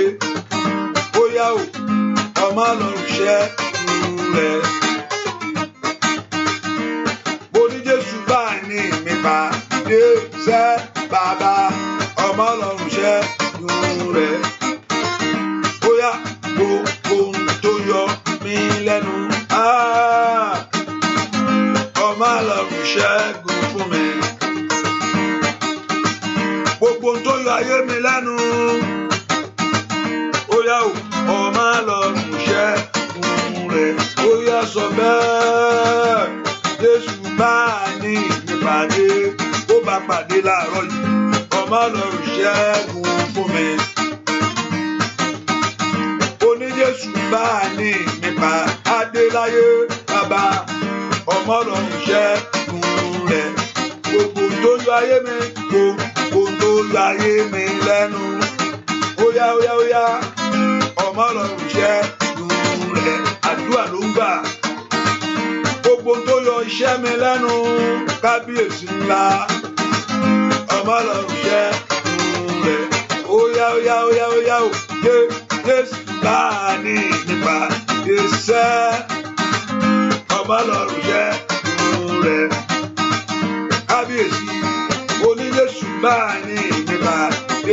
Speaker 1: Ó yá o, ọmọ Ọlọ́run ṣẹ́gun rẹ̀. Mo ní Jésù bá ní mi pàdé sẹ́ bàbá, ọmọ Ọlọ́run ṣẹ́gun rẹ̀. Ó yá, gbogbo ohun tó yọ mí lẹ́nu. Ọmọ Ọlọ́run ṣẹ́gun fún mi. Gbogbo ohun tó yọ ayé mi lẹ́nu. Ó yá o, ọmọ Ọlọ́run ṣẹ́gun rẹ̀. Ó yá, sọ bẹ́ẹ̀. Jésù bá ní mi pàdé. Ó bá pàdé láàárọ̀ yìí. Ọmọ Ọlọ́run ṣẹ́gun fún mi. Ó ní Jésù bá ní mi pàdé láyé bàbá. Ọmọ Ọlọ́run ṣẹ́gun rẹ̀. Gbogbo tó yọ ayé mi, gbogbo tó yọ ayé mi lẹ́nu. Ó yá, ó yá, ó yá. Ọmọ Ọlọ́run ṣẹ́gun rẹ̀. Àdúrà ló ń gbà. Gbogbo tó yọ iṣẹ́ mi lẹ́nu. Kábíyèsí ńlá. Ọmọ Ọlọ́run ṣẹ́gun rẹ̀. Ó yá, ó yá, ó yá, ó yá o. Jésù bá ní nípa iṣẹ́. Ọmọ Ọlọ́run ṣẹ́gun rẹ̀. Kábíyèsí, oní Jésù bá ní nípa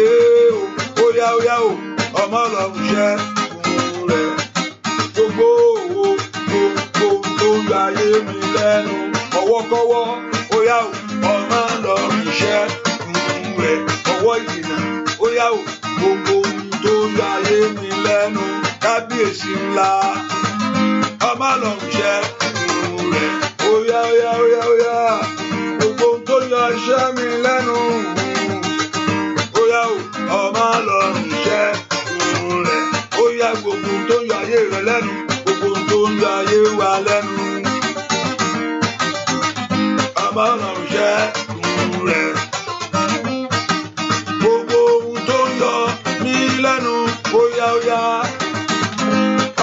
Speaker 1: o. Ó yá, ó yá o. Ọmọ Ọlọ́run ṣẹ́gun rẹ̀. Gbogbo owó, gbogbo tó ń yọ ayé mi lẹ́nu. Ọwọ́kọ́wọ́, ó yá o. Ọmọ Ọlọ́run ṣẹ́gun. Lọ́wọ́ ìdènà. Ó yá o, gbogbo ohun tó ń yọ ayé mi lẹ́nu, kábíyèsí ńlá, ọmọ Ọlọ́run ṣẹ́gun rẹ̀. Ó yá, ó yá, ó yá, ó yá. Gbogbo ohun tó yọ iṣẹ́ mi lẹ́nu. Ó yá o, ọmọ Ọlọ́run ṣẹ́gun rẹ̀. Ó yá, gbogbo ohun tó yọ ayé rẹ̀ lẹ́nu. Gbogbo ohun tó ń yọ ayé wa lẹ́nu. Ọmọ Ọlọ́run ṣẹ́gun rẹ̀. Gbogbo ohun tó ń yọ mí lẹ́nu. Ó yá, ó yá.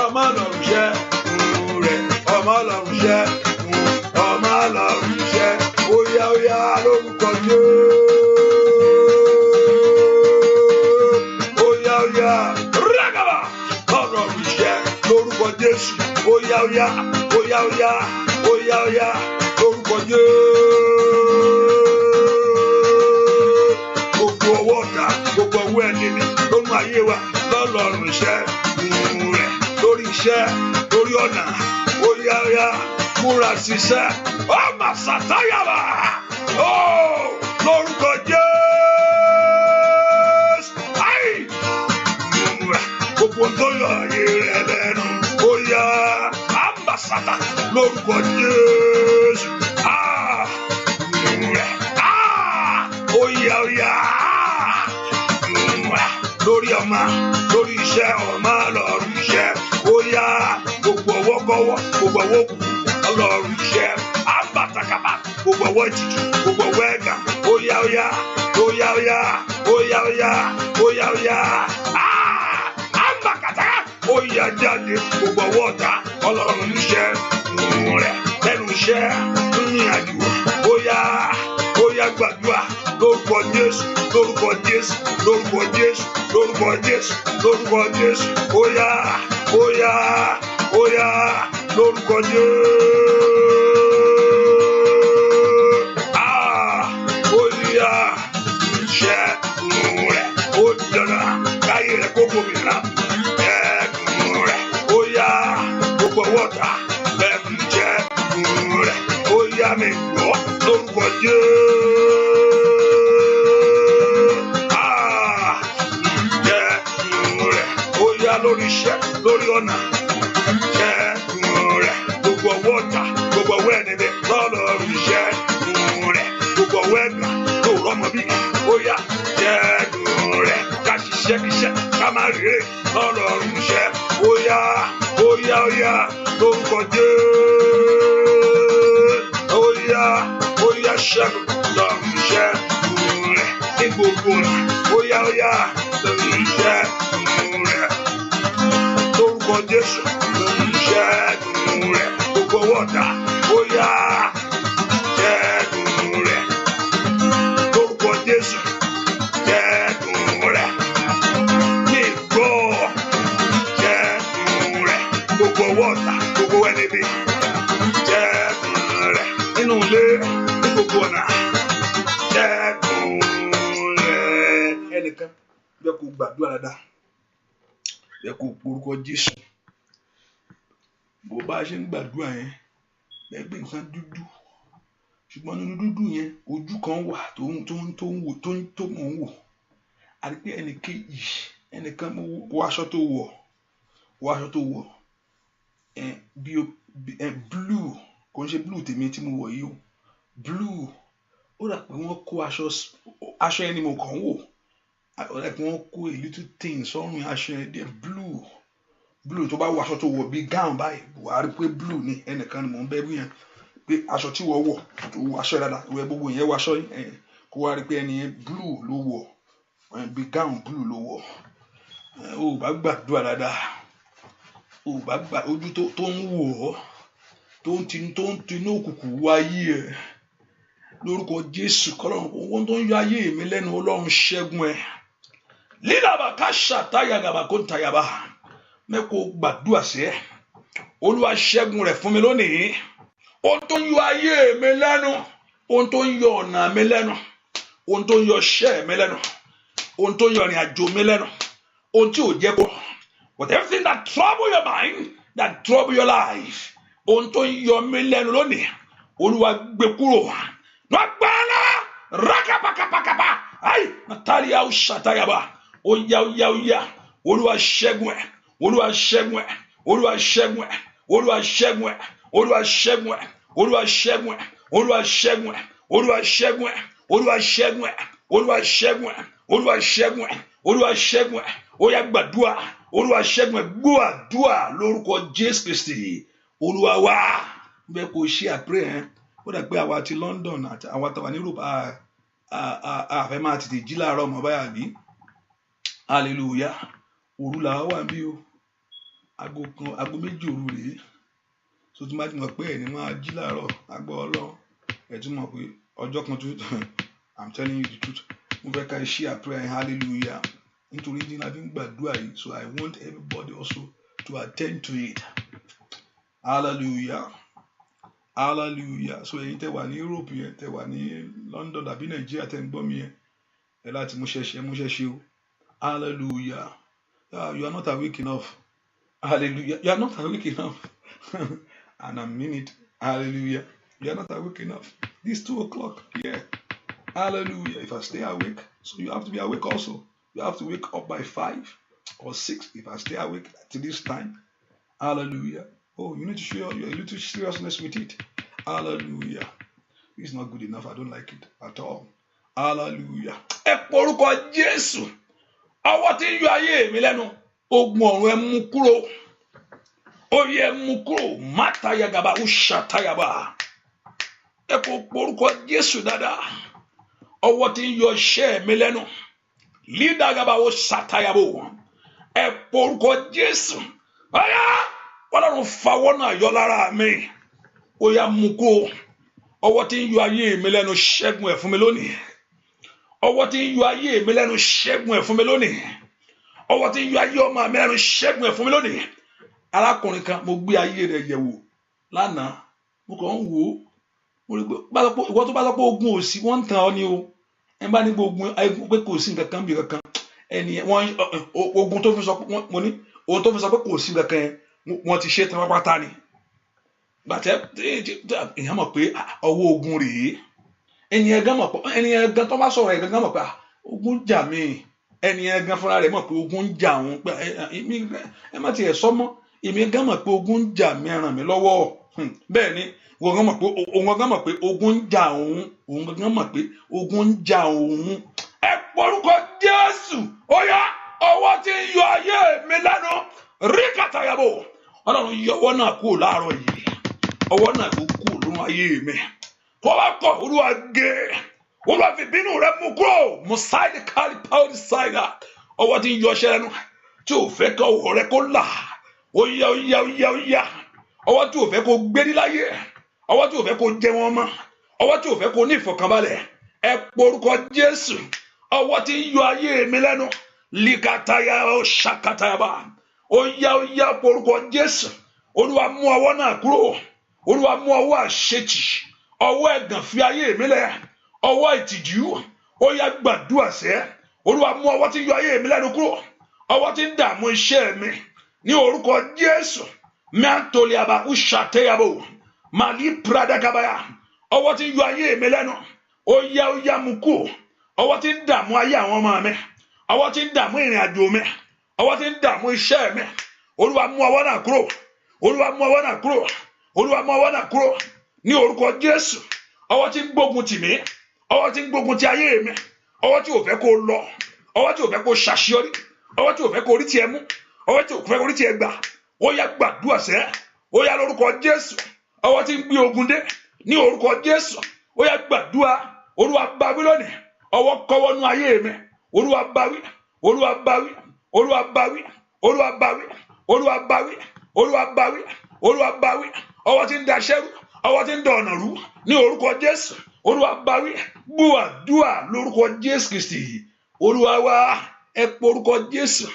Speaker 1: Ọmọ Ọlọ́run ṣẹ́gun rẹ̀. Ọmọ Ọlọ́run ṣẹ́gun. Ọmọ Ọlọ́run ṣẹ́. Ó yá, ó yá, lórúkọ Jésù. Ó yá, ó yá. Rágàbà. Ọlọ́run ṣẹ́ lórúkọ Jésù. Ó yá, ó yá. Ó yá, ó yá. Ó yá, ó yá. Lórúkọ Jésù. Gbogbo ọwọ́ ọ̀tá, gbogbo ọwọ́ ẹni lónú ayé wa, lọ́lọ́run ṣẹ́gun rẹ̀. Lórí iṣẹ́, lórí ọ̀nà. Ó yá, ó yá. Múra ṣiṣẹ́. Ọmọ sàtáyàbà. Ó lórúkọ Jésù. Ayi! Múra. Gbogbo tó yọ ayé rẹ̀ lẹ́nu. Ó yá. Àmbàsàtà lórúkọ Jésù. Ah! Múra. Ah! Ó yá, ó yá. Múra. Lórí ọmọ, lórí iṣẹ́, ọmọ Ọlọ́run iṣẹ́. Ó yá. Gbogbo ọwọ́ kọ́wọ́, gbogbo ọwọ́ kù. Ọlọ́run iṣẹ́. Àmbàtàkàbà. Gbogbo ọwọ́ ìtìjú, gbogbo ọwọ́ ẹ̀gàn. Ó yá, ó yá. Ó yá, ó yá. Ó yá, ó yá. Ó yá, ó yá. Ah! Àmbàkàtà. Ó yá jáde. Gbogbo ọwọ́ ọ̀tá. Ọlọ́run iṣẹ́ rẹ̀ lẹ́nu iṣẹ́ nínú àjò. Ó yá, ó yá, gbàdúrà lórúkọ Jésù, lórúkọ Jésù, lórúkọ Jésù, lórúkọ Jésù, lórúkọ Jésù. Ó yá, ó yá, ó yá, lórúkọ Jésù. Ah! Ó yá, ṣẹ́gun rẹ̀. Ó dandan káyé rẹ̀ kó gómìnà. Ṣẹ́gun rẹ̀. Ó yá, gbogbo ọwọ́ ọ̀tá lẹ́kùn ṣẹ́gun rẹ̀. Ó yá, mi gbọ́ lórúkọ Jésù. Ah! Ṣẹ́gun rẹ̀. Ó yá, lórí iṣẹ́, lórí ọ̀nà. Ṣẹ́gun rẹ̀. Gbogbo ọwọ́ ọ̀tá, gbogbo ọwọ́ ẹ̀nẹ́bẹ̀ lọ́lọ́run ṣẹ́gun rẹ̀. Gbogbo ọwọ́ ẹ̀gàn tó rọ́mọ bí. Ó yá, ṣẹ́gun rẹ̀. Ká ṣiṣẹ́ kíṣẹ́, ká má rèé lọ́lọ́run ṣẹ́. Ó yá, ó yá, ó yá, lórúkọ Jésù. Ó yá, ó yá, ṣẹ́gun lọ́run ṣẹ́gun rẹ̀. Ní gbogbo ọ̀nà, ó yá, ó yá, lọ́run ṣẹ́gun rẹ̀. Lórúkọ Jésù, lọ́run ṣẹ́gun rẹ̀. Gbogbo ọwọ́ ọ̀tá, ó yá, ṣẹ́gun rẹ̀. Lórúkọ Jésù, ṣẹ́gun rẹ̀. Ní ìgbọ́, ṣẹ́gun rẹ̀. Gbogbo ọwọ́ ọ̀tá, gbogbo ẹni bí, ṣẹ́gun rẹ̀. Nínú ilé, ní gbogbo ọ̀nà, ṣẹ́gun rẹ̀. Ẹnìkan bẹ́ẹ̀ kó gbàdúrà dáadáa, bẹ́ẹ̀ kó porúkọ Jésù. Bó bá ṣe ń gbàdúrà yẹn, bẹ́ẹ̀ gbé nǹkan dúdú, ṣùgbọ́n nínú dúdú yẹn, ojú kan wà tó ń tó ń tó ń wò tó ń tó mò ń wò. Àti pé ẹnì kejì, ẹnìkan wọ aṣọ tó wọ̀, wọ aṣọ tó wọ̀, ẹ bí ẹ blue, kò ń ṣe blue tèmi tí mo wọ̀ yìí o, blue. Ó dà pé wọ́n kó aṣọ yẹn ni mo kàn ń wò. Ó dà pé wọ́n kó a little thing sọ́rùn aṣọ yẹn díẹ̀, blue. Blue tó bá wọ aṣọ tó wọ̀ bí gown báyìí, wà á rí pé blue ni. Ẹnìkan ni mò ń bẹ́ wí yẹn pé aṣọ tí wọ́n wọ̀, tó wọ aṣọ dáadáa, ìwé gbogbo yẹn wọ aṣọ yẹn, kó wá rí pé ẹni yẹn blue ló wọ̀, bí gown blue ló wọ̀. Ó bá gbàdúrà dáadáa, ó bá gbà ojú tó ń wò ọ́, tó ń tinú òkùnkùn wá ayé ẹ̀. Lórúkọ Jésù, kọ́lọ́run, ohun tó ń yọ ayé mi lẹ́nu, Ọlọ́run ṣẹ́gun ẹ̀. Lílàbà ká ṣàtàyàgàbà kó ń tàyàbà. Mẹ́kọ̀ọ́ gbàdúrà sí ẹ̀. Olúwa, ṣẹ́gun rẹ̀ fún mi lónìí. Ohun tó ń yọ ayé mi lẹ́nu, ohun tó ń yọ ọ̀nà mi lẹ́nu, ohun tó ń yọ iṣẹ́ mi lẹ́nu, ohun tó ń yọ ìrìn àjò mi lẹ́nu, ohun tí ò jẹ́ kó, but everything that trouble your mind, that trouble your life, ohun tó ń yọ mí lẹ́nu lónìí, Olúwa gbé kúrò. Lọ́gbàlá rákàpàkàpàkàpà. Ayi, Natalia ṣàtàyàbá. Ó yá, ó yá, ó yá. Olúwa ṣẹ́gun ẹ̀. Olúwa ṣẹ́gun ẹ̀. Olúwa ṣẹ́gun ẹ̀. Olúwa ṣẹ́gun ẹ̀. Olúwa ṣẹ́gun ẹ̀. Olúwa ṣẹ́gun ẹ̀. Olúwa ṣẹ́gun ẹ̀. Olúwa ṣẹ́gun ẹ̀. Olúwa ṣẹ́gun ẹ̀. Olúwa ṣẹ́gun ẹ̀. Olúwa ṣẹ́gun ẹ̀. Olúwa ṣẹ́gun ẹ̀. Ó yá, gbàdúrà. Olúwa ṣẹ́gun ẹ̀. Gbọ́ àdúrà lórúkọ Jésù Kristi Olúwa wa. Bẹ́ẹ̀ kò ṣe àpẹẹrẹ ẹ̀. Ó dà pé àwa ti London àti àwa tàwa ní Europe àfẹ́ máa tètè jí láàárọ̀ mọ́ báyà bí. Hallelujah. Òru làwa wà bí o. Aago 1, aago 2 òru rèé. So tí máa ti mọ̀ pé ẹ̀ ní máa jí láàárọ̀, agbọ́ Ọlọ́run. Ẹ̀ tún mọ̀ pé ọjọ́ kan tó, I'm telling you the truth. Mo fẹ́ ká ṣe àpẹẹrẹ. Hallelujah. Nítorí ní la fi ń gbàdúrà yìí, so I want everybody also to attend to it. Hallelujah, hallelujah. So ẹ̀yin tẹ́ wà ní Europe yẹn, tẹ́ wà ní London àbí Nàìjíríà tẹ́ ń gbọ́ mi yẹn, ẹ láti mú ṣẹṣẹ o. Hallelujah. You are not awake enough. Hallelujah. You are not awake enough, and I mean it. Hallelujah. You are not awake enough. This 2 o'clock, yeah. Hallelujah. If I stay awake, so you have to be awake also. You have to wake up by 5 or 6 if I stay awake to this time. Hallelujah. Oh, you need to show your little seriousness with it. Hallelujah. It's not good enough. I don't like it at all. Hallelujah. Ẹ porúkọ Jésù. Ọwọ́ tí ń yọ ayé mi lẹ́nu. Ogun ọ̀run, ẹ mú kúrò. Ó yẹ mú kúrò. Mátayagaba, ó ṣàtayaba. Ẹ kò porúkọ Jésù dáadáa. Ọwọ́ tí ń yọ iṣẹ́ mi lẹ́nu. Lídàgàbà ó ṣàtayabo. Ẹ porúkọ Jésù. Ọ̀yá, Ọlọ́run fawọ́ náà yọ lára mi. Ó yá, mú kó. Ọwọ́ tí ń yọ ayé mi lẹ́nu, ṣẹ́gun ẹ̀ fún mi lónìí. Ọwọ́ tí ń yọ ayé mi lẹ́nu, ṣẹ́gun ẹ̀ fún mi lónìí. Ọwọ́ tí ń yọ ayé ọmọ mi lẹ́nu, ṣẹ́gun ẹ̀ fún mi lónìí. Arákùnrin kan, mo gbé ayé rẹ̀ yẹ̀ wò lánàá. Mo kàn ń wò ó, mo rí pé ìwọ tó bá sọ pé ogun ò sí, wọ́n ń tàn ọ́ ni o. Ẹ bá ní gbogbo pé kò sí nǹkan kan bí kankan, ẹni wọ́n ogun tó fi sọ, mo ní ohun tó fi sọ pé kò sí nǹkan kan yẹn, wọ́n ti ṣe tán pápátá ni. Gbàtẹ́ èèyàn mọ̀ pé ọwọ́ ogun rèé, ẹni ẹgán mọ̀ pé, ẹni ẹgán tó bá sọ̀rọ̀ ẹgán mọ̀ pé ogun jà mí. Ẹni ẹgán fúnra rẹ̀ mọ̀ pé ogun ń jà òun, pé ẹ má tiẹ̀ sọ mọ́, èmi gán mọ̀ pé ogun ń jà mí, ràn mí lọ́wọ́. Bẹ́ẹ̀ ni, òun gán mọ̀ pé, òun gán mọ̀ pé ogun ń jà òun, òun gán mọ̀ pé ogun ń jà òun. Ẹ porúkọ Jésù. Ó yá, ọwọ́ tí ń yọ ayé mi lẹ́nu rí kàtàyàbò. Ọlọ́run, yọ ọwọ́ náà kúrò láàárọ̀ yìí. Ọwọ́ náà kò kúrò lórí ayé mi. Tó bá kọ̀, Olúwa gé. Olúwa fi bínú rẹ mú kúrò. Musaidi kali pauli saida. Ọwọ́ tí ń yọ ọṣẹ lẹ́nu, tí ò fẹ́ kọ́ ọwọ́ rẹ kó là. Ó yá, ó yá, ó yá, ó yá. Ọwọ́ tí ò fẹ́ kó gbérí láyé, ọwọ́ tí ò fẹ́ kó jẹ wọn mọ́, ọwọ́ tí ò fẹ́ kó ní ìfọ̀kànbalẹ̀, ẹ porúkọ Jésù. Ọwọ́ tí ń yọ ayé mi lẹ́nu, likataya ó ṣàkàtàyàbà. Ó yá, ó yá, porúkọ Jésù. Olúwa, mú ọwọ́ náà kúrò. Olúwa, mú ọwọ́ àṣetì, ọwọ́ ẹ̀gàn, fi ayé mi lẹ̀, ọwọ́ ìtìjú. Ó yá, gbàdúrà sẹ́. Olúwa, mú ọwọ́ tí ń yọ ayé mi lẹ́nu kúrò, ọwọ́ tí ń dààmú iṣẹ́ mi, ní orúkọ Jésù. Miantoliaba ushateyabo mali pradagabaya. Ọwọ́ tí ń yọ ayé mi lẹ́nu, ó yá, ó yá, mú kúrò. Ọwọ́ tí ń dààmú ayé àwọn ọmọ mi, ọwọ́ tí ń dààmú ìrìn àjò mi, ọwọ́ tí ń dààmú iṣẹ́ mi, Olúwa, mú ọwọ́ náà kúrò. Olúwa, mú ọwọ́ náà kúrò. Olúwa, mú ọwọ́ náà kúrò ní orúkọ Jésù. Ọwọ́ tí ń gbógun tì mí, ọwọ́ tí ń gbógun ti ayé mi, ọwọ́ tí ò fẹ́ kó lọ, ọwọ́ tí ò fẹ́ kó ṣàṣeyọrí, ọwọ́ tí ò fẹ́ kó rí tiẹ̀ mú, ọwọ́ tí ò fẹ́ kó rí tiẹ̀ gbà, ó yá, gbàdúrà sẹ́. Ó yá, lórúkọ Jésù. Ọwọ́ tí ń gbé ogun dé ní orúkọ Jésù. Ó yá, gbàdúrà. Olúwa bá wí lónìí. Ọwọ́ kọ́wọ́ nú ayé mi, Olúwa bá wí. Olúwa bá wí. Olúwa bá wí. Olúwa bá wí. Olúwa bá wí. Olúwa bá wí. Olúwa bá wí. Ọwọ́ tí ń daṣẹ́ rú, ọwọ́ tí ń da ọ̀nà rú, ní orúkọ Jésù, Olúwa bá wí. Gbúàdúà lórúkọ Jésù Kristi Olúwa wa. Ẹ pọ orúkọ Jésù.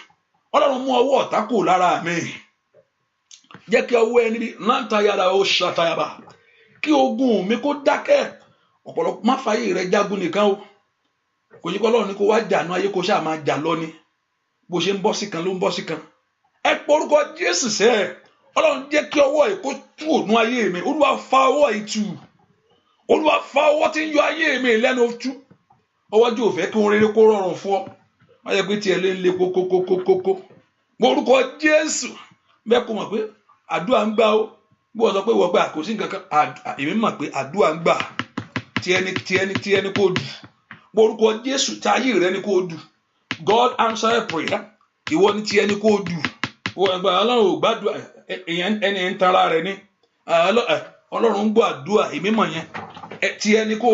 Speaker 1: Ọlọ́run, mú ọwọ́ ọ̀tá kúrò lára mi. Jẹ́ kí ọwọ́ ẹni bí nántayàrá ó ṣàtàyàbà, kí ogun mi kó dákẹ́. Ọ̀pọ̀lọpọ̀, má fàyè rẹ jágun nìkan o. Kò yí kọ́ Ọlọ́run ní kó wá jànú ayé, kó ṣáà máa jà lọ ni. Bó ṣe ń bọ́ sí kan ló ń bọ́ sí kan. Ẹ pọ orúkọ Jésù sẹ́. Ọlọ́run, jẹ́ kí ọwọ́ yìí kó tú ònú ayé mi. Olúwa, fa ọwọ́ yìí tú. Olúwa, fa ọwọ́ tí ń yọ ayé mi lẹ́nu tú. Ọwọ́ tí ò fẹ́ kí ohun rere kó rọrùn fún ọ. Má jẹ́ pé tiẹ̀ lè le kókókókókó. Orúkọ Jésù, bẹ́ẹ̀ kó mọ̀ pé àdúrà ń gbà ó. Bí wọ́n sọ pé wọ́n gbà kò sí nǹkan kan, èmi mọ̀ pé àdúrà ń gbà. Tí ẹni kò dù. Orúkọ Jésù, tí ayé rẹ ni kò dù. God answer prayer. Ìwọ ni tí ẹni kò dù. Wọ́n gba Ọlọ́run ò gbàdúrà, ẹni ń tanra rẹ ní. Ọlọ́run ń gbọ́ àdúrà, èmi mọ̀ yẹn. Tí ẹni kó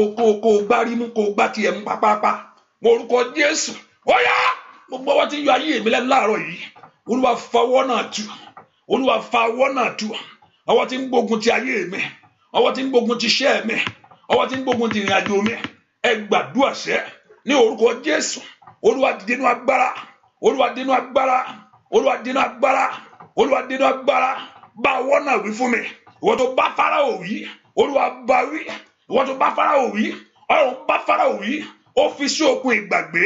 Speaker 1: gbárí mú, kó gbá tiẹ̀ mú pápápá. Orúkọ Jésù, ó yá, gbogbo ọwọ́ tí ń yọ ayé mi lẹ́nu láàárọ̀ yìí, Olúwa fọwọ́ náà tú. Olúwa fa ọwọ́ náà tú. Ọwọ́ tí ń gbógun ti ayé mi, ọwọ́ tí ń gbógun ti iṣẹ́ mi, ọwọ́ tí ń gbógun ti ìrìn àjò mi, ẹ gbàdúrà sẹ́ ní orúkọ Jésù. Olúwa dìde nínú agbára. Olúwa dìde nínú agbára. Olúwa dìde nínú agbára. Olúwa dìde nínú agbára. Bá ọwọ́ náà wí fún mi. Ìwọ tó bá Fáráò wí, Olúwa bá wí. Ìwọ tó bá Fáráò wí, Ọlọ́run bá Fáráò wí, ó fi sí òkun ìgbàgbé,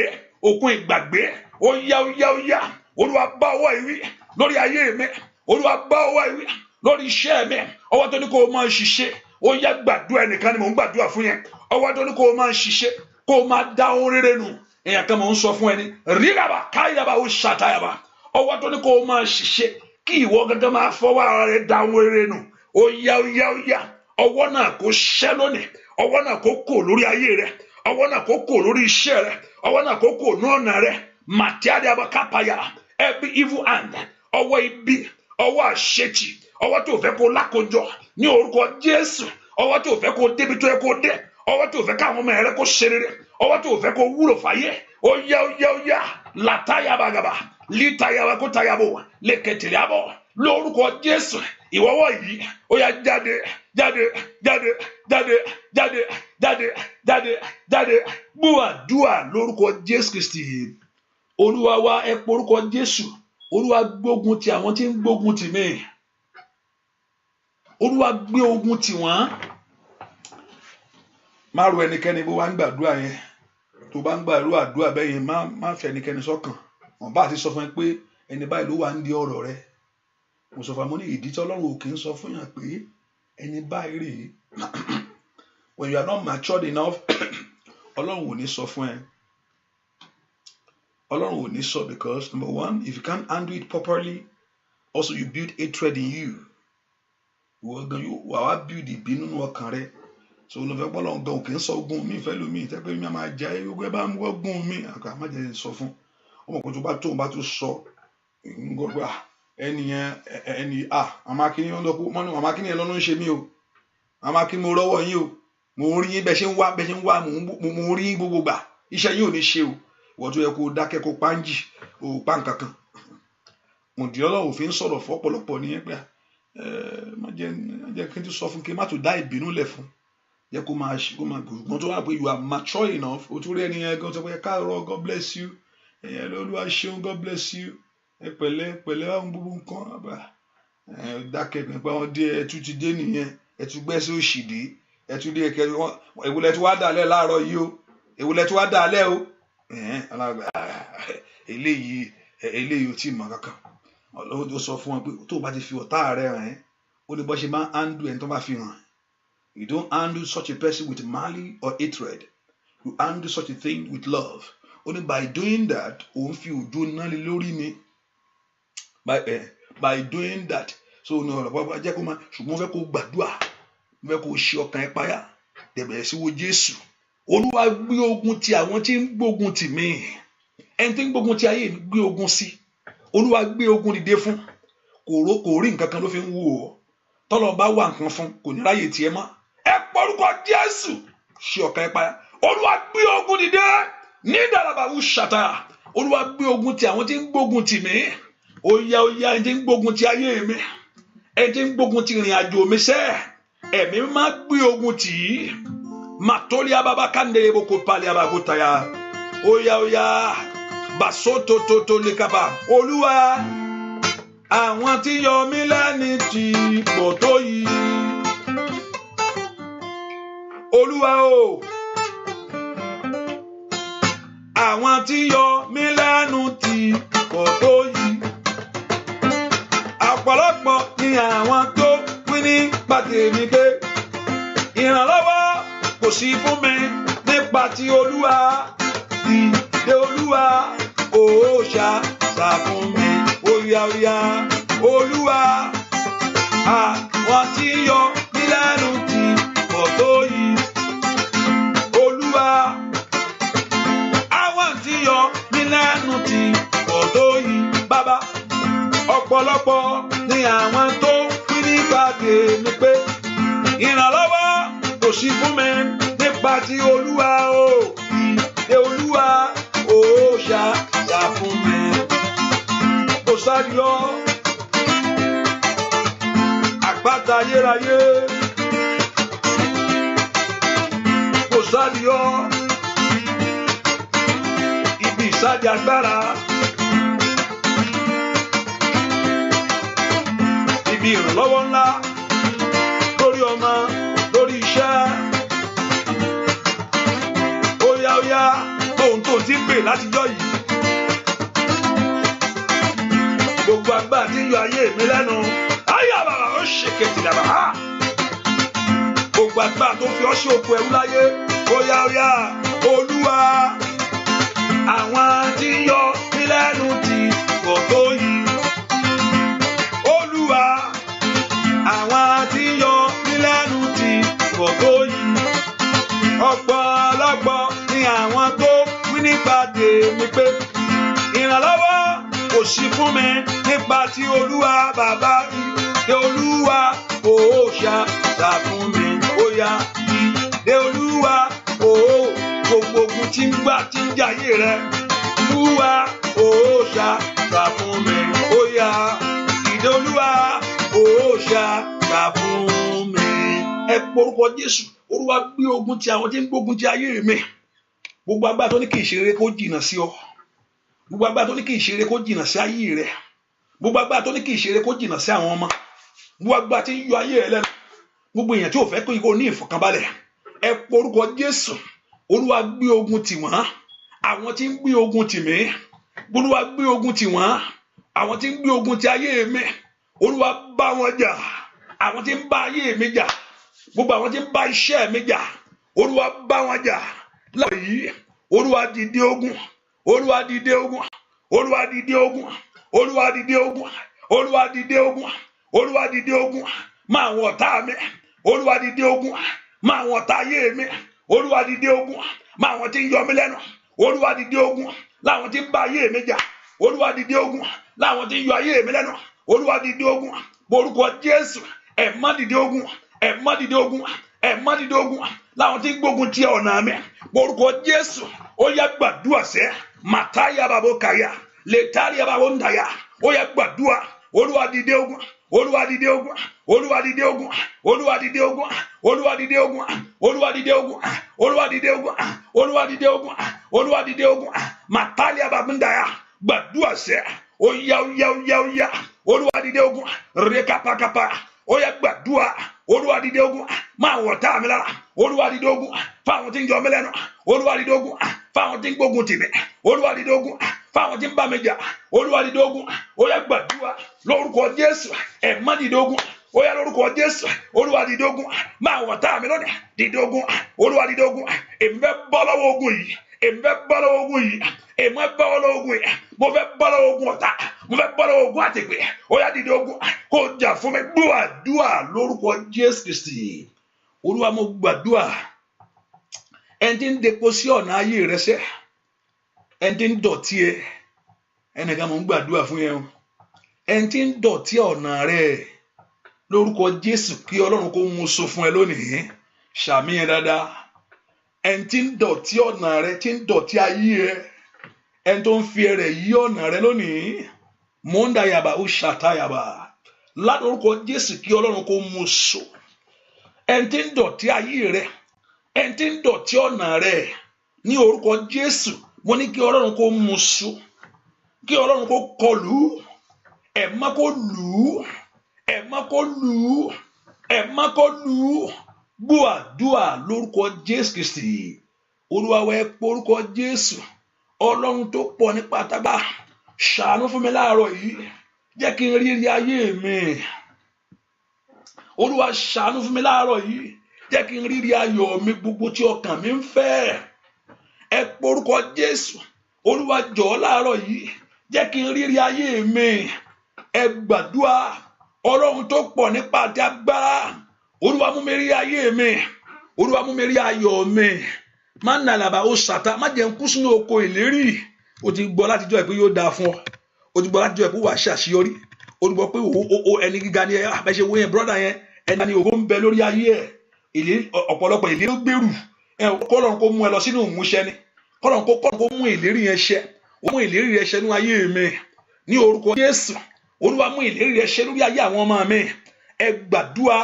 Speaker 1: òkun ìgbàgbé. Ó yá, ó yá, ó yá. Olúwa bá ọwọ́ yìí wí lórí ayé mi. Olúwa bá ọwọ́ yìí wí lórí iṣẹ́ mi. Ọwọ́ tó ní kó o máa ṣiṣẹ́, ó yá, gbàdúrà. Ẹnìkan ni mò ń gbàdúrà fún yẹn. Ọwọ́ tó ní kó o máa ṣiṣẹ́, kó o máa dá ohun rere nù. Èèyàn kan mò ń sọ fún ẹni ríraba káyàbá ó ṣàtàyàbá. Ọwọ́ tó ní kó o máa ṣiṣẹ́, kí ìwọ gángan máa fọwọ́ ara rẹ dá ohun rere nù, ó yá, ó yá, ó yá, ọwọ́ náà kó ṣẹ́ lónìí. Ọwọ́ náà kó kò lórí ayé rẹ. Ọwọ́ náà kó kò lórí iṣẹ́ rẹ. Ọwọ́ náà kó kò ní ọ̀nà rẹ. Màtíádìí kápáyà, every evil hand, ọwọ́ ibi, ọwọ́ àṣetì, ọwọ́ tó fẹ́ kó lákòjọ ní orúkọ Jésù, ọwọ́ tó fẹ́ kó débi tó yẹ kó dé, ọwọ́ tó fẹ́ káwọn ọmọ rẹ kó ṣe rere, ọwọ́ tó fẹ́ kó wúlò fàyè, ó yá, ó yá, ó yá, látàyàbàgàbà lítàyàbà kó tàyàbò lẹ́kẹ̀tìlẹ̀ àbọ̀ lórúkọ Jésù. Ìwọ́wọ́ yìí, ó yá, jáde, jáde, jáde, jáde, jáde, jáde, jáde, jáde. Gbúàdúà lórúkọ Jésù Kristi Olúwa wa. Ẹ pe orúkọ Jésù. Olúwa gbógun ti àwọn tí ń gbógun tì mí. Olúwa gbé ogun tì wọ́n. Má ro ẹnikẹ́ni. Bó wá ń gbàdúrà yẹn, tó bá ń gbàdúrà àdúrà bẹ́ẹ̀ yẹn, má fẹ́ ẹnikẹ́ni sọ́kàn. Wọ́n bá ti sọ fún ẹ pé ẹni báyìí ló wà ń di ọ̀rọ̀ rẹ. Mo sọ fún ẹ, mo ní ìdí tí Ọlọ́run ò kì í sọ fún yàn pé ẹni báyìí rèé, when you are not matured enough, Ọlọ́run ò ní sọ fún ẹ. Ọlọ́run ò ní sọ, because number one, if you can't handle it properly, also you build hatred in you. Ìwọ gan yóò wà wá build ìbínú nínú ọkàn rẹ. So olùfẹ́ pọ́lọ́ gan kì í sọ ogun mi ìfẹ́ lómi ìtẹ́ pé mi máa jẹ́ ogun ẹ bá ń wọ́gùn mi àgbà má jẹ́ sọ fún ọmọ kan tó bá tó sọ gbogbo ẹni yẹn, ẹni màmá kí ni wọn lọ kó màmá kí ni yẹn lọ́nà ń ṣe mí o. Màmá kí mo rọ́wọ́ yín o, mo ń rí yín bẹ́ẹ̀ ṣe ń wá, bẹ́ẹ̀ ṣe ń wá, mo ń rí yín gbogbo gbà. Iṣẹ́ yín ò ní ṣe o. Ìwọ tó yẹ kó dákẹ́, kó páńjì o pa nǹkan kan mọ̀dí. Ọlọ́run òfin sọ̀rọ̀ fọ́pọ̀lọpọ̀ nìyẹn pé má jẹ́ kí n tún sọ fún, kí n má tún dá ìbínú lẹ̀ fún, jẹ́ kó máa ṣe, kó máa gbọ́n tó wà pé you are mature enough. O tún rí ẹni yẹn gan sọ pé káàárọ̀, God bless you, ẹ̀yẹ Olúwa ṣeun, God bless you, ẹ pẹ̀lẹ́ pẹ̀lẹ́, àwọn gbogbo nǹkan ẹ dákẹ́ pé wọ́n dé, ẹ tún ti dé nìyẹn, ẹ tún gbẹ́sẹ̀ òṣì dé, ẹ tún dé, ẹkẹ èwo lẹ tún wá dàlẹ́ láàárọ̀ yìí o, èwo lẹ tún wá dàlẹ́ o. Eléyìí ò tí ì mọ̀ kankan. Ọlọ́run tó sọ fún wọn pé tó o bá ti fi ọ̀tá rẹ hàn ẹ́, ó ní bó ṣe máa ń handle ẹni tó bá fi hàn. You don't handle such a person with malice or hatred. You handle such a thing with love. Ó ní by doing that, òun fi òjò náà lé lórí ni by doing that. So ní ọ̀rọ̀ pàápàá jẹ́ kó máa, ṣùgbọ́n mo fẹ́ kó gbàdúrà, mo fẹ́ kó ṣe ọkàn ẹ payá, dẹ̀bẹ̀rẹ̀ sí wo Jésù. Olúwa gbé ogun ti àwọn tí ń gbógun tì mí. Ẹni tí ń gbógun ti ayé mi, gbé ogun sí. Olúwa gbé ogun dìde fún. Kò rí nǹkan kan ló fi ń wò ó. Tọ́lọ́ bá wà nǹkan fún, kò ní ráyè tiẹ̀ mọ́. Ẹ pọ̀rúkọ Jésù, ṣe ọkàn ẹ payá. Olúwa gbé ogun dìde ní ìdàràbàwù ṣàtà. Olúwa gbé ogun ti àwọn tí ń gbógun tì mí. Ó yá, ó yá, ẹni tí ń gbógun ti ayé mi, ẹni tí ń gbógun ti ìrìn àjò mi sẹ́, ẹ̀mí máa gbé ogun tì í. Màtólì ababa kandele boko pali abago taya. Ó yá, ó yá, basoto toto lekaba. Olúwa, àwọn tí yọ mí lẹ́ni tí pọ̀ tó yìí. Olúwa o, àwọn tí yọ mí lẹ́nu tí pọ̀ tó yìí. Ọ̀pọ̀lọpọ̀ ni àwọn tó wí nípa tèmi pé ìrànlọ́wọ́ kò sí fún mi nípa ti Olúwa. Ìdè Olúwa ó ṣàṣà fún mi. Óyá óyá Olúwa, àwọn tí ń yọ mí lẹ́nu ti pọ̀ tó yìí. Olúwa, àwọn tí ń yọ mí lẹ́nu ti pọ̀ tó yìí. Bàbá, ọ̀pọ̀lọpọ̀ ni àwọn tó wí nípa tèmi pé ìrànlọ́wọ́ kò sí fún mi nípa ti Olúwa o. Ìdè Olúwa ó ṣàṣà fún mi. Kò sáré ọ, àpáta ayérayé. Kò sáré ọ, ibi ìsádi agbára. Ibi ìrànlọ́wọ́ ńlá lórí ọmọ, lórí iṣẹ́. Óyá óyá, ohun tó ti ń pè látijọ́ yìí. Gbogbo agbára tí ń yọ ayé mi lẹ́nu. Ayé àbàbà ó ṣe kẹtìlẹ̀ bàbá. Gbogbo agbára tó fi ọ́ sí oko ẹrú láyé. Óyá óyá, Olúwa, àwọn tí ń yọ mí lẹ́nu ti pọ̀ tó yìí. Olúwa, àwọn tí ń yọ mí lẹ́nu ti pọ̀ tó yìí. Ọ̀pọ̀lọpọ̀ ni àwọn tó wí nípa tèmi pé ìrànlọ́wọ́ kò sí fún mi nípa ti Olúwa bàbá mi. Ìdè Olúwa ó ṣàṣà fún mi. Óyá ìdè Olúwa ó, gbogbo ogun tí ń gbà tí ń jayé rẹ. Olúwa ó ṣàṣà fún mi. Óyá ìdè Olúwa ó ṣàṣà fún mi. Ẹ porúkọ Jésù. Olúwa gbé ogun ti àwọn tí ń gbógun ti ayé mi. Gbogbo agbára tó ní kí ìṣeré kó jìnnà sí ọ. Gbogbo agbára tó ní kí ìṣeré kó jìnnà sí ayé rẹ. Gbogbo agbára tó ní kí ìṣeré kó jìnnà sí àwọn ọmọ. Gbogbo agbára tí ń yọ ayé rẹ lẹ́nu. Gbogbo èèyàn tí ò fẹ́ kó ní ìfọ̀kànbalẹ̀. Ẹ porúkọ Jésù. Olúwa gbé ogun tì wọ́n. Àwọn tí ń gbé ogun tì mí. Olúwa gbé ogun tì wọ́n. Àwọn tí ń gbé ogun ti ayé mi. Olúwa bá wọn jà. Àwọn tí ń bá ayé mi jà. Gbogbo àwọn tí ń bá iṣẹ́ mi jà. Olúwa bá wọn jà. Láàárọ̀ yìí, Olúwa dìde ogun. Olúwa dìde ogun. Olúwa dìde ogun. Olúwa dìde ogun. Olúwa dìde ogun. Olúwa dìde ogun. Máa àwọn ọ̀tá mi. Olúwa dìde ogun. Máa àwọn ọ̀tá ayé mi. Olúwa dìde ogun. Máa àwọn tí ń yọ mí lẹ́nu. Olúwa dìde ogun. Láwọn tí ń bá ayé mi jà. Olúwa dìde ogun. Láwọn tí ń yọ ayé mi lẹ́nu. Olúwa dìde ogun. Borúkọ Jésù. Ẹ má dìde ogun. Ẹ má dìde ogun. Ẹ má dìde ogun. Láwọn tí ń gbógun ti ọ̀nà mi. Borúkọ Jésù. Ó yá gbàdúrà sẹ́. Màtáyà bàbá kàyà. Lẹ́tàríà bàbá ń dàyà. Ó yá gbàdúrà. Olúwa dìde ogun. Olúwa dìde ogun. Olúwa dìde ogun. Olúwa dìde ogun. Olúwa dìde ogun. Olúwa dìde ogun. Olúwa dìde ogun. Olúwa dìde ogun. Olúwa dìde ogun. Màtáyà bàbá ń dàyà. Gbàdúrà sẹ́. Ó yá ó yá ó yá ó yá. Olúwa dìde ogun. Rékápákápá. Ó yá gbàdúrà. Olúwa dìde ogun. Máa wọ̀ tá mi lára. Olúwa dìde ogun. Fáwọn tí ń yọ mí lẹ́nu. Olúwa dìde ogun. Fáwọn tí ń gbógun tì mí. Olúwa dìde ogun. Fáwọn tí ń bá mi jà. Olúwa dìde ogun. Ó yá gbàdúrà. Lórúkọ Jésù. Ẹ má dìde ogun. Ó yá lórúkọ Jésù. Olúwa dìde ogun. Máa wọ̀ tá mi lónìí. Dìde ogun. Olúwa dìde ogun. Èmi fẹ́ bọ́ lọ́wọ́ ogun yìí. Èmi fẹ́ bọ́ lọ́wọ́ ogun yìí. Èmi fẹ́ bọ́ lọ́wọ́ ogun yìí. Mo fẹ́ bọ́ lọ́wọ́ ogun ọ̀tá. Mo fẹ́ bọ́ lọ́wọ́ ogun àtìpé. Ó yá dìde ogun. Kó jà fún mi. Gbàdúrà lórúkọ Jésù Kristi. Olúwa mo gbàdúrà. Ẹni tí ń depo sí ọ̀nà ayé rẹ sẹ́. Ẹni tí ń dọ̀tí ẹ. Ẹnìkan mo ń gbàdúrà fún yẹn o. Ẹni tí ń dọ̀tí ọ̀nà rẹ. Lórúkọ Jésù kí Ọlọ́run kó mú so fún ẹ lónìí. Ṣàmì yẹn dáadáa. Ẹni tí ń dọ̀tí ọ̀nà rẹ, tí ń dọ̀tí ayé ẹ. Ẹni tó ń fi ẹrẹ̀ yí ọ̀nà rẹ lónìí. Mọ́ndàyàbà ó ṣàtàyàbà. Lórúkọ Jésù kí Ọlọ́run kó mú so. Ẹni tí ń dọ̀tí ayé rẹ, ẹni tí ń dọ̀tí ọ̀nà rẹ. Ní orúkọ Jésù, mo ní kí Ọlọ́run kó mú so. Kí Ọlọ́run kó kọlù. Ẹ má kó lù ú. Ẹ má kó lù ú. Ẹ má kó lù ú. Gbàdúrà lórúkọ Jésù Kristi. Olúwa wa ẹ pe orúkọ Jésù. Ọlọ́run tó pọ̀ nípa tágbà. Ṣàánú fún mi láàárọ̀ yìí. Jẹ́ kí n rí rí ayé mi. Olúwa ṣàánú fún mi láàárọ̀ yìí. Jẹ́ kí n rí rí ayọ̀ mi gbogbo tí ọkàn mi ń fẹ́. Ẹ porúkọ Jésù. Olúwa jọ̀ọ́ láàárọ̀ yìí, jẹ́ kí n rírí ayé mi. Ẹ gbàdúrà. Ọlọ́run tó pọ̀ nípa àti agbára, Olúwa mú mi rí ayé mi. Olúwa mú mi rí ayọ̀ mi. Má nàlàbà ó sàtá, má jẹ́ n kú sínú oko ìlérí. O ti gbọ́ látijọ́ ẹ̀ pé yóò dáa fún ọ. O ti gbọ́ látijọ́ ẹ̀ pé wàá ṣàṣeyọrí. O ti gbọ́ pé o ẹni gíga ni ẹ. Àbẹ̀ṣe wo yẹn, brọ́dà yẹn, ẹni ni ògo ń bẹ lórí ayé ẹ̀. Ọ̀pọ̀lọpọ̀ ìlérí ló gbèrú. Ẹ kọ́lọ́run kó mú ẹ lọ sínú ìmúṣẹ ni. Kọ́lọ́run kó mú ìlérí yẹn ṣẹ. Ó mú ìlérí rẹ ṣẹ nínú ayé mi. Ní orúkọ Jésù, Olúwa mú ìlérí rẹ ṣẹ lórí ayé àwọn ọmọ mi. Ẹ gbàdúrà,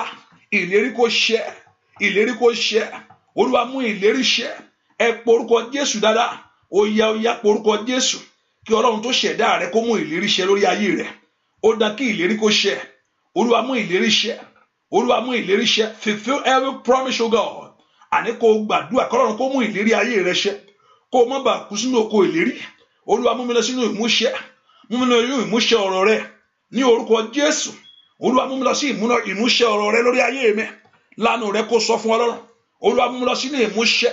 Speaker 1: ìlérí kó ṣẹ, ìlérí kó ṣẹ. Olúwa mú ìlérí ṣẹ. Ẹ porúkọ Jésù dáadáa. Ó yá, ó yá, porúkọ Jésù, kí Ọlọ́run tó ṣẹ̀dá rẹ kó mú ìlérí ṣẹ lórí ayé rẹ. Ó dá kí ìlérí kó ṣẹ. Olúwa mú ìlérí ṣẹ. Olúwa mú ìlérí ṣẹ. Fulfil every promise, O God. Àní kó gbàdúrà kọ́lọ́run kó mú ìlérí ayé rẹ ṣẹ, kó o má bàa kú sínú oko ìlérí. Olúwa mú mi lọ sínú ìmúṣẹ, mú mi lọ sínú ìmúṣẹ ọ̀rọ̀ rẹ ní orúkọ Jésù. Olúwa mú mi lọ sí ìmúṣẹ ọ̀rọ̀ rẹ lórí ayé mi. Lánàá rẹ kó sọ fún Ọlọ́run. Olúwa mú mi lọ sínú ìmúṣẹ.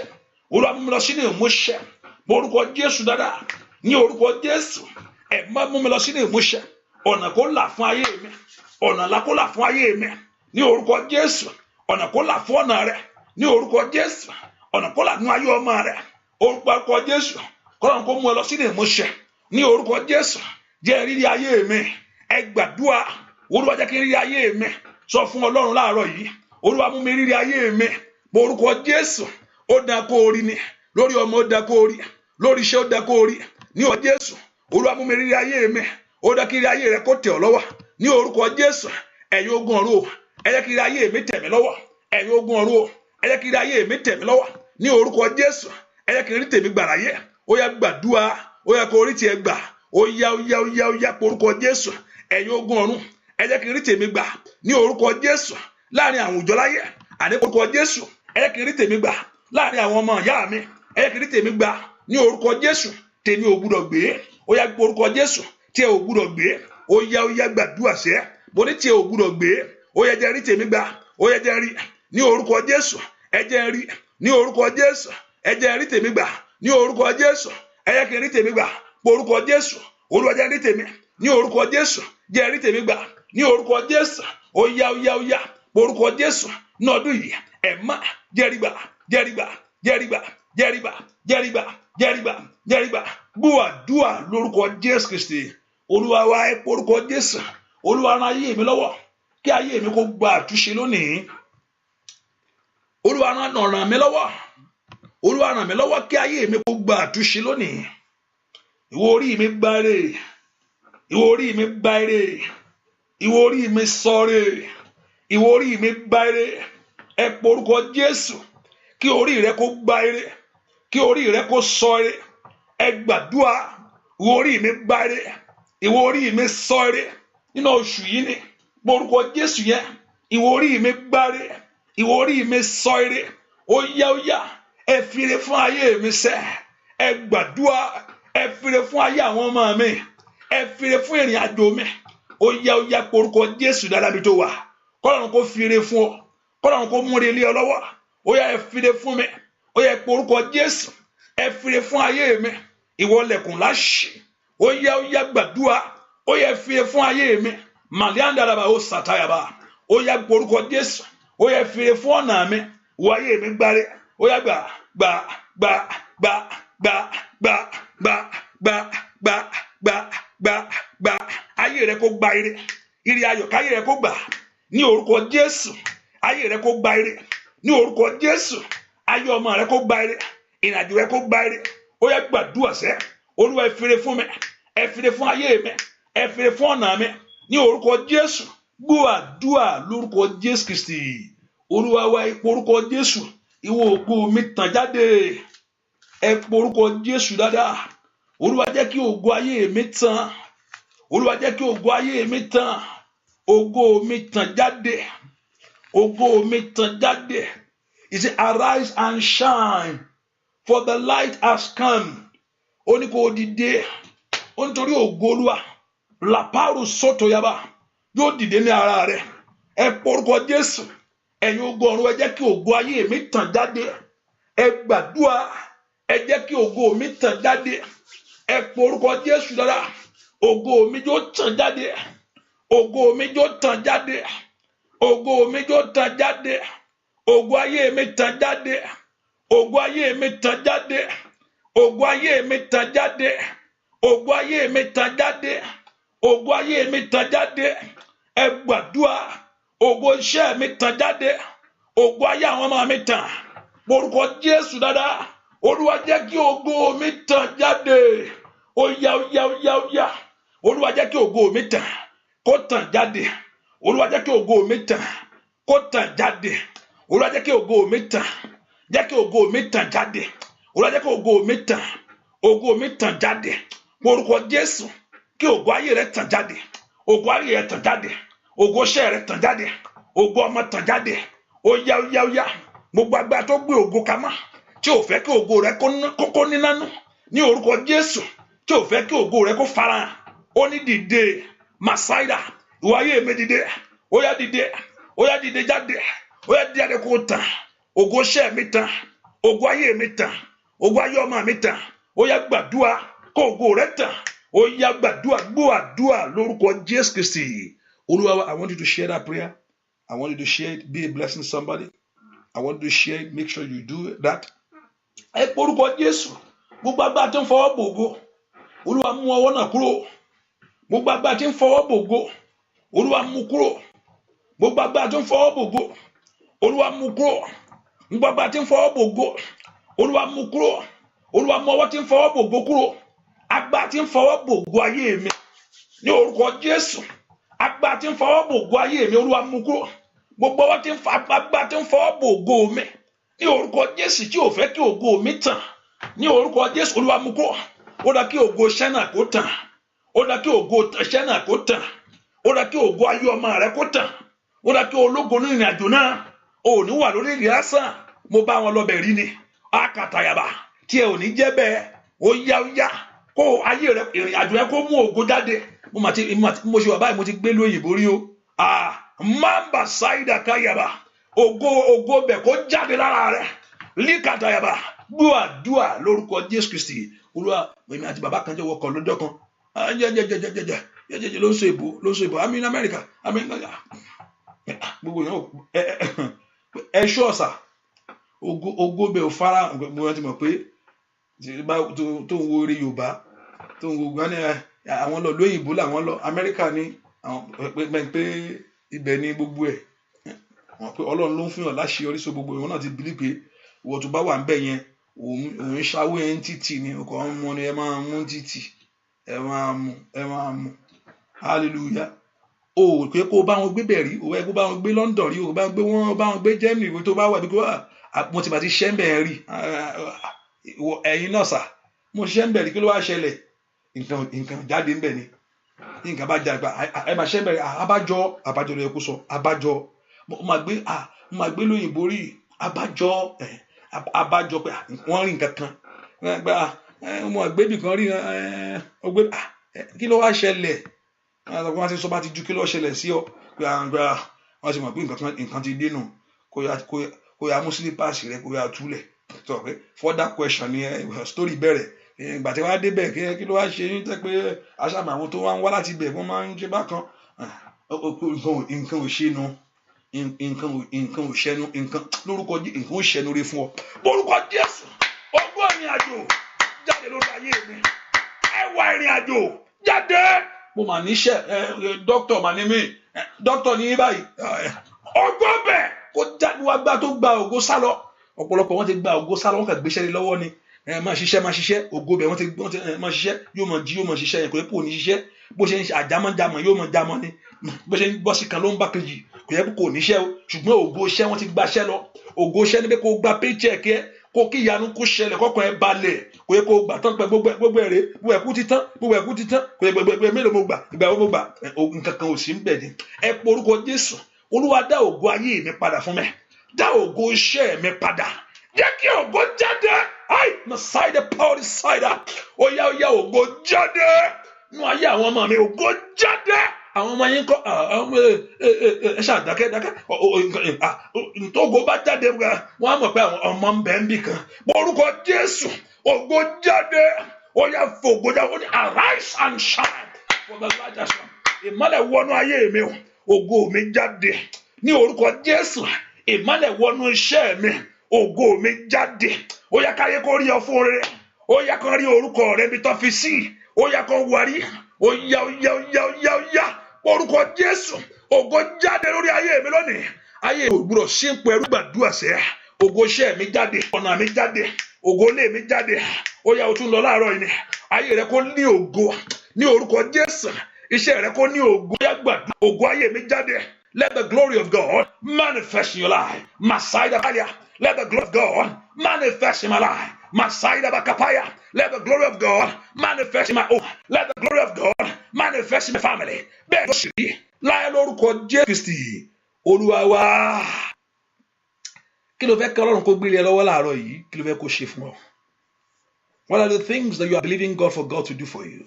Speaker 1: Olúwa mú mi lọ sínú ìmúṣẹ. Orúkọ Jésù dáadáa. Ní orúkọ Jésù, ẹ má mú mi lọ sínú ìmúṣẹ. Ọ̀nà kó là fún ayé mi. Ọ̀nà là kó là fún ayé mi. Ní orúkọ Jésù, ọ̀nà kó là fún ọ̀nà rẹ. Ní orúkọ Jésù, ọ̀nà kó là fún ayé ọmọ rẹ. Orúkọ Jésù, kọ́lọ́run kó mú ẹ lọ sínú ìmúṣẹ. Ní orúkọ Jésù, jẹ́ rírí ayé mi. Ẹ gbàdúrà. Olúwa jẹ́ kí n rírí ayé mi. Sọ fún Ọlọ́run láàárọ̀ yìí. Olúwa mú mi rírí ayé mi. Orúkọ Jésù, ó dá kó o rí ni. Lórí ọmọ, ó dá kó o rí. Lórí iṣẹ́, ó dá kó o rí. Ní orúkọ Jésù, Olúwa mú mi rírí ayé mi. Ó dá kí rí ayé rẹ kó tẹ̀ ọ́ lọ́wọ́. Ní orúkọ Jésù, ẹ̀yin ogun ọ̀run o, ẹ jẹ́ kí rí ayé mi tẹ̀ mí lọ́wọ́. Ẹ̀yin ogun ọ̀run o, ẹ jẹ́ kí rí ayé mi tẹ̀ mí lọ́wọ́. Ní orúkọ Jésù, ẹ jẹ́ kí n rí tèmi gbà láyé. Ó yá, gbàdúrà. Ó yá, kó rí tiẹ̀ gbà. Ó yá, ó yá, ó yá, ó yá, orúkọ Jésù. Ẹ̀yin ogun ọ̀run, ẹ jẹ́ kí n rí tèmi gbà. Ní orúkọ Jésù, láàrin àwùjọ láyé, àní orúkọ Jésù, ẹ jẹ́ kí n rí tèmi gbà. Láàrin àwọn ọmọ ìyá mi, ẹ jẹ́ kí n rí tèmi gbà. Ní orúkọ Jésù, tèmi ò gbúdọ̀ gbé. Ó yá, orúkọ Jésù, tí ẹ ò gbúdọ̀ gbé. Ó yá, ó yá, gbàdúrà sẹ́. Mo ní tí ẹ ò gbúdọ̀ gbé. Ó yá, jẹ́ rí tèmi gbà. Ó yá, jẹ́ rí. Ní orúkọ Jésù, ẹ jẹ́ rí. Ní orúkọ Jésù, ẹ jẹ́ rí tèmi gbà. Ní orúkọ Jésù, ẹ jẹ́ kí n rí tèmi gbà. Orúkọ Jésù, Olúwa jẹ́ rí tèmi. Ní orúkọ Jésù, jẹ́ rí tèmi gbà. Ní orúkọ Jésù, ó yá, ó yá, ó yá, orúkọ Jésù. Ní ọdún yìí, ẹ má jẹ́ rí gbà, jẹ́ rí gbà, jẹ́ rí gbà, jẹ́ rí gbà, jẹ́ rí gbà, jẹ́ rí gbà, jẹ́ rí gbà. Gbọ́ lórúkọ Jésù Kristi Olúwa wa. Ẹ orúkọ Jésù. Olúwa ràn ayé mi lọ́wọ́, kí ayé mi kó gba àtúnṣe lónìí. Olúwa ràn mí lọ́wọ́. Olúwa ràn mí lọ́wọ́, kí ayé mi kó gba àtúnṣe lónìí. Ìwọ orí mi, gbáre. Ìwọ orí mi, gbáre. Ìwọ orí mi, sọre. Ìwọ orí mi, gbáre. Ẹ porúkọ Jésù, kí orí rẹ kó gbáre, kí orí rẹ kó sọre. Ẹ gbàdúrà. Ìwọ orí mi, gbáre. Ìwọ orí mi, sọre. Nínú oṣù yìí ni, porúkọ Jésù yẹn. Ìwọ orí mi, gbáre. Ìwọ orí mi, sọre. Ó yá, ó yá, ẹ fire fún ayé mi sẹ. Ẹ gbàdúrà. Ẹ fire fún ayé àwọn ọmọ mi. Ẹ fire fún ìrìn àjò mi. Ó yá, ó yá, porúkọ Jésù dáadáa mi tó wà. Kọ́lọ́run kó fire fún ọ. Kọ́lọ́run kó múre lé ọ lọ́wọ́. Ó yá, ẹ fire fún mi. Ó yá, porúkọ Jésù. Ẹ fire fún ayé mi. Ìwọ lẹ̀kùn láṣì. Ó yá, ó yá, gbàdúrà. Ó yá, ẹ fire fún ayé mi. Màlíàndàràbà ó sàtáyàbà. Ó yá, porúkọ Jésù. Ó yá, ẹ fire fún ọ̀nà mi. Wọ ayé mi, gbáre. Ó yá, gbà, gbà, gbà, gbà, gbà, gbà, gbà, gbà, gbà, gbà, gbà, gbà. Ayé rẹ kó gba ire, ire ayọ̀, káyé rẹ kó gbà ní orúkọ Jésù. Ayé rẹ kó gba ire ní orúkọ Jésù. Ayé ọmọ rẹ kó gba ire. Ìrìnàjò rẹ kó gba ire. Ó yá, gbàdúrà sẹ́. Olúwa, ẹ fire fún mi. Ẹ fire fún ayé mi. Ẹ fire fún ọ̀nà mi ní orúkọ Jésù. Gbọ́ àdúrà lórúkọ Jésù Kristi Olúwa wa. Ipò orúkọ Jésù. Ìwọ ògo mi, tàn jáde. Ẹ porúkọ Jésù dáadáa. Olúwa jẹ́ kí ògo ayé mi tàn. Olúwa jẹ́ kí ògo ayé mi tàn. Ògo mi tàn jáde. Ògo mi tàn jáde. He said, "Arise and shine, for the light has come." Ó ní kó dìde. Ó nítorí ògo Olúwa làpárò sọ́tò yaba yóò dìde ní ara rẹ. Ẹ porúkọ Jésù. Ẹ̀yin ogun ọ̀run, ẹ jẹ́ kí ògo ayé mi tàn jáde. Ẹ gbàdúrà. Ẹ jẹ́ kí ògo mi tàn jáde. Ẹ pe orúkọ Jésù dára. Ògo mi jọ̀ọ́ tàn jáde. Ògo mi jọ̀ọ́ tàn jáde. Ògo mi jọ̀ọ́ tàn jáde. Ògo ayé mi tàn jáde. Ògo ayé mi tàn jáde. Ògo ayé mi tàn jáde. Ògo ayé mi tàn jáde. Ògo ayé mi tàn jáde. Ẹ gbàdúrà. Ògo iṣẹ́ mi tàn jáde. Ògo ayé àwọn ọmọ mi tàn. Orúkọ Jésù dáadáa. Olúwa, jẹ́ kí ògo mi tàn jáde. Ó yá, ó yá, ó yá, ó yá. Olúwa, jẹ́ kí ògo mi tàn, kó tàn jáde. Olúwa, jẹ́ kí ògo mi tàn, kó tàn jáde. Olúwa, jẹ́ kí ògo mi tàn. Jẹ́ kí ògo mi tàn jáde. Olúwa, jẹ́ kí ògo mi tàn. Ògo mi tàn jáde. Orúkọ Jésù, kí ògo ayé rẹ tàn jáde. Ògo ayé rẹ tàn jáde. Ògo iṣẹ́ rẹ tàn jáde. Ògo ọmọ tàn jáde. Ó yá, ó yá, ó yá. Gbogbo agbára tó gbé ògo kamọ́, tí ò fẹ́ kí ògo rẹ kó nínánú, ní orúkọ Jésù, tí ò fẹ́ kí ògo rẹ kó farahàn, ó ní dìde. Masaida, ìwọ ayé mi, dìde. Ó yá, dìde. Ó yá, dìde jáde. Ó yá, dìde jáde, kó tàn. Ògo iṣẹ́ mi tàn. Ògo ayé mi tàn. Ògo ayé ọmọ mi tàn. Ó yá, gbàdúrà kó ògo rẹ tàn. Ó yá, gbàdúrà. Gbọ́ àdúrà lórúkọ Jésù Kristi Olúwa wa. I want you to share that prayer. I want you to share it. Be a blessing to somebody. I want you to share it. Make sure you do that. Ẹ pe orúkọ Jésù. Gbogbo agbára tó ń fọwọ́ bògo, Olúwa, mú ọwọ́ náà kúrò. Gbogbo agbára tí ń fọwọ́ bògo, Olúwa, mú kúrò. Gbogbo agbára tó ń fọwọ́ bògo, Olúwa, mú kúrò. Gbogbo agbára tí ń fọwọ́ bògo, Olúwa, mú kúrò. Olúwa, mú ọwọ́ tí ń fọwọ́ bògo kúrò. Agbára tí ń fọwọ́ bògo ayé mi, ní orúkọ Jésù, agbára tí ń fọwọ́ bògo ayé mi, Olúwa, mú kúrò. Gbogbo ọwọ́ tí ń fa, agbára tí ń fọwọ́ bògo mi, ní orúkọ Jésù, tí ò fẹ́ kí ògo mi tàn, ní orúkọ Jésù, Olúwa, mú kúrò. Ó dá kí ògo iṣẹ́ náà kó tàn. Ó dá kí ògo iṣẹ́ náà kó tàn. Ó dá kí ògo ayé ọmọ rẹ kó tàn. Ó dá kí ológo ní ìrìn àjò náà ò ní wà lórí ìrìn lásán. Mo bá wọn lọbẹ̀ rí ni akàtàyàbà tí ẹ ò ní jẹ́ bẹ́ẹ̀. Ó yá, ó yá, kó ayé rẹ, ìrìn àjò rẹ kó mú ògo jáde. Mo mà ti mo ṣe wà báyìí, mo ti gbé lóyìnbó rí o. Ah, mamba saida kayaba, ògo, ògo bẹ̀ kó jáde lára rẹ. Líkàtàyàbà, gbọ́ àdúrà lórúkọ Jésù Kristi Olúwa. Èmi àti bàbá kan jẹ́ wọkọ̀ lọ́jọ́ kan. Jẹjẹjẹjẹjẹjẹjẹ ló ń sọ èbó, ló ń sọ èbó. I'm in America, I'm in gbogbo yẹn. Ẹ ṣọ́ ọ̀sà, ògo, ògo bẹ̀ ò fara. Gbogbo wọn ti mọ̀ pé tó ń wo eré Yorùbá, tó ń wo gbọ́n ní àwọn lọ lóyìnbó làwọn lọ Amẹ́ríkà ní pé ibẹ̀ ní gbogbo ẹ̀. Wọ́n pé Ọlọ́run ló ń fún yàn láṣeyọrí, so gbogbo ìwọ náà ti believe pé ìwọ tó bá wà ń bẹ̀ yẹn, òun ṣáwó yẹn títì ni ọkọ̀ ń mú ni. Ẹ máa mú títì, ẹ máa mú, ẹ máa mú. Hallelujah. O pé kó o bá wọn gbé bẹ̀ rí, o yẹ kó bá wọn gbé London rí, o bá wọn gbé, wọn bá wọn gbé Germany tó bá wà bí kó mo ti bá ti ṣẹ́ ń bẹ̀ rí. Ẹ̀yin náà sà, mo ṣiṣẹ́ ń bẹ̀ rí. Kí ló wá ṣẹlẹ̀? Nǹkan jáde ń bẹ̀ ni. Nǹkan bá jáde, ẹ máa ṣẹ́ ń bẹ̀ rí. Abájọ, abájọ ló yẹ kó sọ. Abájọ, mo máa gbé lóyìnbó rí. Abájọ, abájọ pé wọ́n rí nǹkan kan. Mo máa gbé ibì kan rí. Kí ló wá ṣẹlẹ̀? Wọ́n ti sọ bá ti ju kí ló ṣẹlẹ̀ sí ọ pé wọ́n ti mọ̀ pé nǹkan ti dénú. Kó yá mú slippers rẹ, kó yá túlẹ̀ sọ pé further question ni story bẹ̀rẹ̀. Ìgbà tí wọ́n á débẹ̀, kí ló wá ṣe yín tẹ́ pé aṣáàmì àwọn tó wá ń wá láti ibẹ̀, wọ́n máa ń ṣe bákan? Nǹkan ò ṣe nu, nǹkan ò ṣẹnu, nǹkan lórúkọ, nǹkan ò ṣẹnu rí fún ọ. Lórúkọ Jésù, ogún ìrìn àjò jáde lórí ayé mi. Ẹwà ìrìn àjò jáde. Mo mà níṣẹ́ ẹ, dókítà mà ní mí. Dókítà ní báyìí. Ògo bẹ̀ kó jáde wá. Gbá tó gba ògo sálọ. Ọ̀pọ̀lọpọ̀ wọ́n ti gba ògo sálọ, wọ́n kàn gbéṣẹ́ lé lọ́wọ́ ni. Ẹ máa ṣiṣẹ́, máa ṣiṣẹ́. Ògo bẹ̀ wọ́n ti máa ṣiṣẹ́, yóò máa jí, yóò máa ṣiṣẹ́ yẹn. Kò yẹ kó ní ṣiṣẹ́. Bó ṣe ń ṣe àjámọ́jámọ́, yóò máa jámọ́ ni. Bó ṣe ń bọ́ sí kan ló ń bá kejì. Kò yẹ kó níṣẹ́ o, ṣùgbọ́n ògo iṣẹ́, wọ́n ti gbaṣẹ́ lọ. Ògo iṣẹ́ níbẹ̀, kó gba paycheck ẹ, kó kí ìyanu kó ṣẹlẹ̀, kọ́kàn ẹ balẹ̀. Kò yẹ kó gbà tán pẹ́. Gbogbo ẹ̀rẹ́, gbogbo ẹ̀kú ti tán, gbogbo ẹ̀kú ti tán. Kò yẹ gbogbo ẹ̀. Mélòó mo gbà? Ìgbà wo mo gbà? Nǹkan kan ò sí ń bẹ̀ ni. Ẹ pe orúkọ Jésù. Olúwa, dá ògo ayé mi padà fún mi. Dá ògo iṣẹ́ mi padà. Jẹ́ kí ògo jáde. Ai maside power side. Ó yá, ó yá, ògo jáde nínú ayé àwọn ọmọ mi. Ògo jáde. Àwọn ọmọ yín kọ́ ẹ ṣáà dákẹ́, dákẹ́. Ntógo bá jáde, wọ́n á mọ̀ pé àwọn ọmọ ń bẹ ń bì kan. Orúkọ Jésù, Ògo jáde. Ó yá, fògo jáde. Ó ní, "Arise and shine, for the light has come." Ìmọ́lẹ̀ wọnú ayé mi o. Ògo mi jáde ní orúkọ Jésù. Ìmọ́lẹ̀ wọnú iṣẹ́ mi. Ògo mi jáde. Ó yá, káyé kó rí ọ fún rere. Ó yá, kó rí orúkọ rẹ bí tó fi sí. Ó yá, kó wárí. Ó yá, ó yá, ó yá, ó yá, ó yá. Orúkọ Jésù, ògo jáde lórí ayé mi lónìí. Ayé mi ò gbúdọ̀ sí ipò ẹrú. Gbàdúrà sẹ́. Ògo iṣẹ́ mi jáde, ọ̀nà mi jáde, ògo ilé mi jáde. Ó yá, o tún lọ láàárọ̀ yìí ni. Ayé rẹ kó ní ògo ní orúkọ Jésù. Iṣẹ́ rẹ kó ní ògo. Ó yá, gbàdúrà. Ògo ayé mi jáde. Let the glory of God manifest in your life. Masaida Balia. Let the glory of God manifest in my life. Masaida Bakapaya. Let the glory of God manifest in my home. Let the glory of God manifest in my family. Bẹ́ẹ̀ ló ṣì rí láyé lórúkọ Jésù Kristi Olúwa wa. Kí ló fẹ́ kí Ọlọ́run kó gbélé ẹ lọ́wọ́ láàárọ̀ yìí? Kí ló fẹ́ kó ṣe fún ọ? What are the things that you are believing God for God to do for you?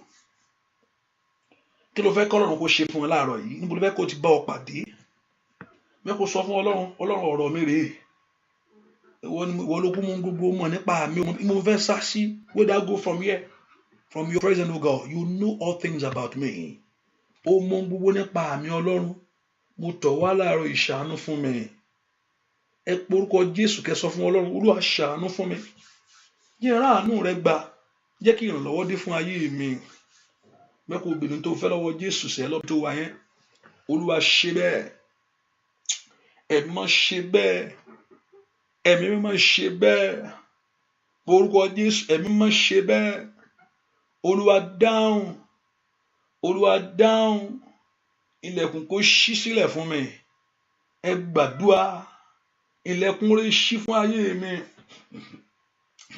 Speaker 1: Kí ló fẹ́ kí Ọlọ́run kó ṣe fún ẹ láàárọ̀ yìí? Níbo ló fẹ́ kó ti bá ọ pàdé? Fẹ́ kó sọ fún Ọlọ́run, "Ọlọ́run, ọ̀rọ̀ mi rèé. Ìwọ ló kú mú gbogbo mọ̀ nípa mi. Mo fẹ́ sá sí. Where do I go from here? From your presence, O God, you know all things about me." Ó mọ gbogbo nípa mi, Ọlọ́run. Mo tọ̀ wá láàárọ̀, ìṣàánú fún mi. Ẹ porúkọ Jésù, kẹ́ sọ fún Ọlọ́run, "Olúwa, ṣàánú fún mi. Jẹ́ ráàánú rẹ gbà. Jẹ́ kí ìrànlọ́wọ́ dé fún ayé mi." Mẹ́kọ̀ọ́ obìnrin tó fẹ́ lọ́wọ́ Jésù sẹ́ lọ́wọ́ tó wà yẹn. Olúwa, ṣe bẹ́ẹ̀. Ẹ̀mí mọ́, ṣe bẹ́ẹ̀. Ẹ̀mí mímọ́, ṣe bẹ́ẹ̀. Orúkọ Jésù, Ẹ̀mí mímọ́, ṣe bẹ́ẹ̀. Olúwa, dáhùn. Olúwa, dáhùn. Ilẹ̀kùn kó ṣí sílẹ̀ fún mi. Ẹ gbàdúrà. Ilẹ̀kùn rẹ̀ ṣí fún ayé mi.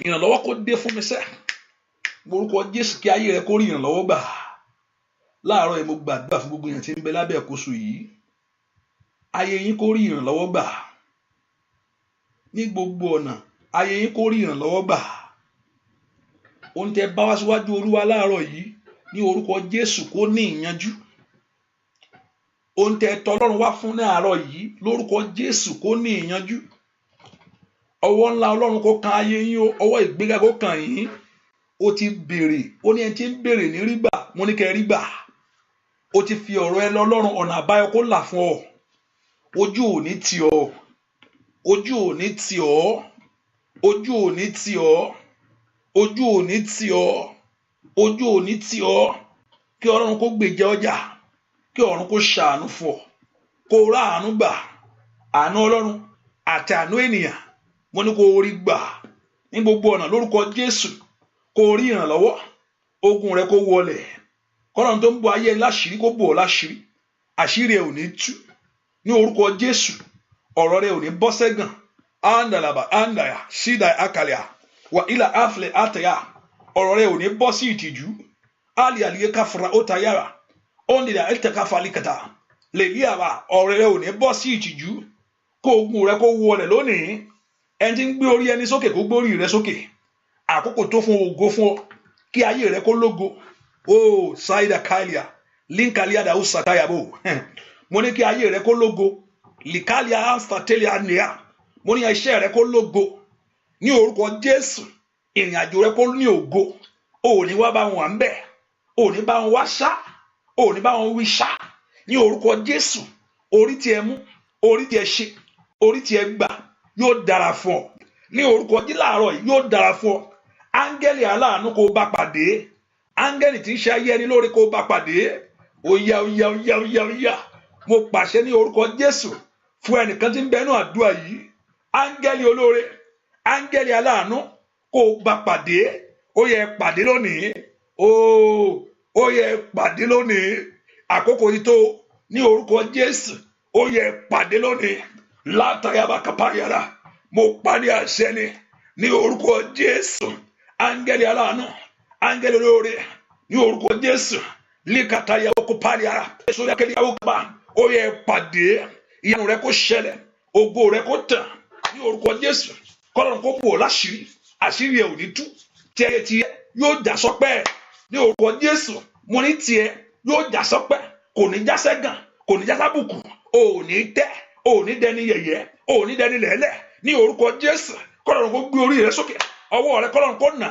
Speaker 1: Ìrànlọ́wọ́ kó dé fún mi sẹ́. Orúkọ Jésù, kí ayé rẹ kó rí ìrànlọ́wọ́ gbà. Láàárọ̀ yìí, mo gbàdúrà fún gbogbo èèyàn tí ń bẹ lábẹ́ àkóso yìí. Ayé yín kó rí ìrànlọ́wọ́ gbà. Ní gbogbo ọ̀nà, ayé yín kó rí ìrànlọ́wọ́ gbà. Ohun tẹ́ bá wá síwájú Olúwa láàárọ̀ yìí, ní orúkọ Jésù, kó ní ìyanjú. Ohun tẹ́ tọ̀ Ọlọ́run wá fún ní àárọ̀ yìí, lórúkọ Jésù, kó ní ìyanjú. Ọwọ́ ńlá Ọlọ́run kó kan ayé yín o. Ọwọ́ ìgbéga kó kàn yín. Ó ti béèrè. Ó ní ẹni tí ń béèrè ní rí gbà. Mo ní kẹ́ rí gbà. Ó ti fi ọ̀rọ̀ ẹ lọ Ọlọ́run. Ọ̀nà àbáyọ kó là fún ọ. Ojú ò ní tì ọ́. Ojú ò ní tì ọ́. Ojú ò ní tì ọ́. Ojú ò ní tì ọ́. Ojú ò ní tì ọ́. Kí Ọlọ́run kó gbèjà ọjà. Kí ọ̀run kó ṣàánú fún ọ. Kó o rá àánú gbà. Àánú Ọlọ́run àti àánú ènìyàn, mo ní kó o rí gbà ní gbogbo ọ̀nà lórúkọ Jésù. Kó o rí ìrànlọ́wọ́. Ogun rẹ kó wọlẹ̀. Kọ́lọ́run tó ń bo ayé láṣìírí kó bò ọ́ láṣìírí. Àṣírí ẹ ò ní tú ní orúkọ Jésù. Ọ̀rọ̀ rẹ ò ní bọ́ sẹ́gàn. Andalaba andaya sídà akalia wà ilà aflẹ̀ àtẹ̀yà. Ọ̀rọ̀ rẹ ò ní bọ́ sí ìtìjú. Ali àlìyé káfara ó tayára ó nílẹ̀ ẹ̀tẹ̀káfà líkàtà lèlí àbá. Ọ̀rọ̀ rẹ ò ní bọ́ sí ìtìjú. Kó ogun rẹ kó wọlẹ̀ lónìí. Ẹni tí ń gbé orí ẹni sókè kó gbé orí rẹ sókè. Àkókò tó fún ògo fún ọ. Kí ayé rẹ kó lógo o. Saida kailia linkalia da usatayabo. Mo ní kí ayé rẹ kó lógo. Likalia anstatelia nia. Mo ní iṣẹ́ rẹ kó lógo ní orúkọ Jésù. Ìrìn àjò rẹ kó ní ògo. O ò ní wá bá wọn wà ń bẹ̀. O ò ní bá wọn wá ṣá. O ò ní bá wọn wí ṣá ní orúkọ Jésù. Orí tí ẹ mú, orí tí ẹ ṣe, orí tí ẹ gbà, yóò dára fún ọ ní orúkọ jí. Láàárọ̀ yìí, yóò dára fún ọ. Áńgẹ́lì aláàánú kó bá pàdé. Áńgẹ́lì tí ń ṣe ayé ẹni lóore kó bá pàdé. Ó yá, ó yá, ó yá, ó yá, ó yá. Mo pàṣẹ ní orúkọ Jésù fún ẹnìkan tí ń bẹnu àdúrà yìí. Áńgẹ́lì olóore, áńgẹ́lì aláàánú kó bá pàdé. Ó yẹ pàdé lónìí. Ó yẹ pàdé lónìí. Àkókò yìí tó ní orúkọ Jésù. Ó yẹ pàdé lónìí. Látàyàbá kápáyàrá, mo pa ní àṣẹ ni ní orúkọ Jésù. Áńgẹ́lì aláàánú, áńgẹ́lì olóore ní orúkọ Jésù. Líkàtàyà oko pàlíàrà èso yàkẹ́lẹ́ kaba. Ó yẹ pàdé. Ìyanu rẹ kó ṣẹlẹ̀. Ògo rẹ kó tàn ní orúkọ Jésù. Kọ́lọ́run kó bò láṣìírí. Àṣírí ẹ ò ní tú. Tiẹ̀ tiẹ̀ yóò já sọpẹ́ ní orúkọ Jésù. Mo ní tiẹ̀ yóò já sọpẹ́. Kò ní já sẹ́gàn, kò ní já sábùkù. Ò ní tẹ́, ò ní dẹni yẹ̀yẹ́, ò ní dẹni lẹ́lẹ̀ ní orúkọ Jésù. Kọ́lọ́run kó gbé orí rẹ sókè. Ọwọ́ rẹ, kọ́lọ́run kó nà.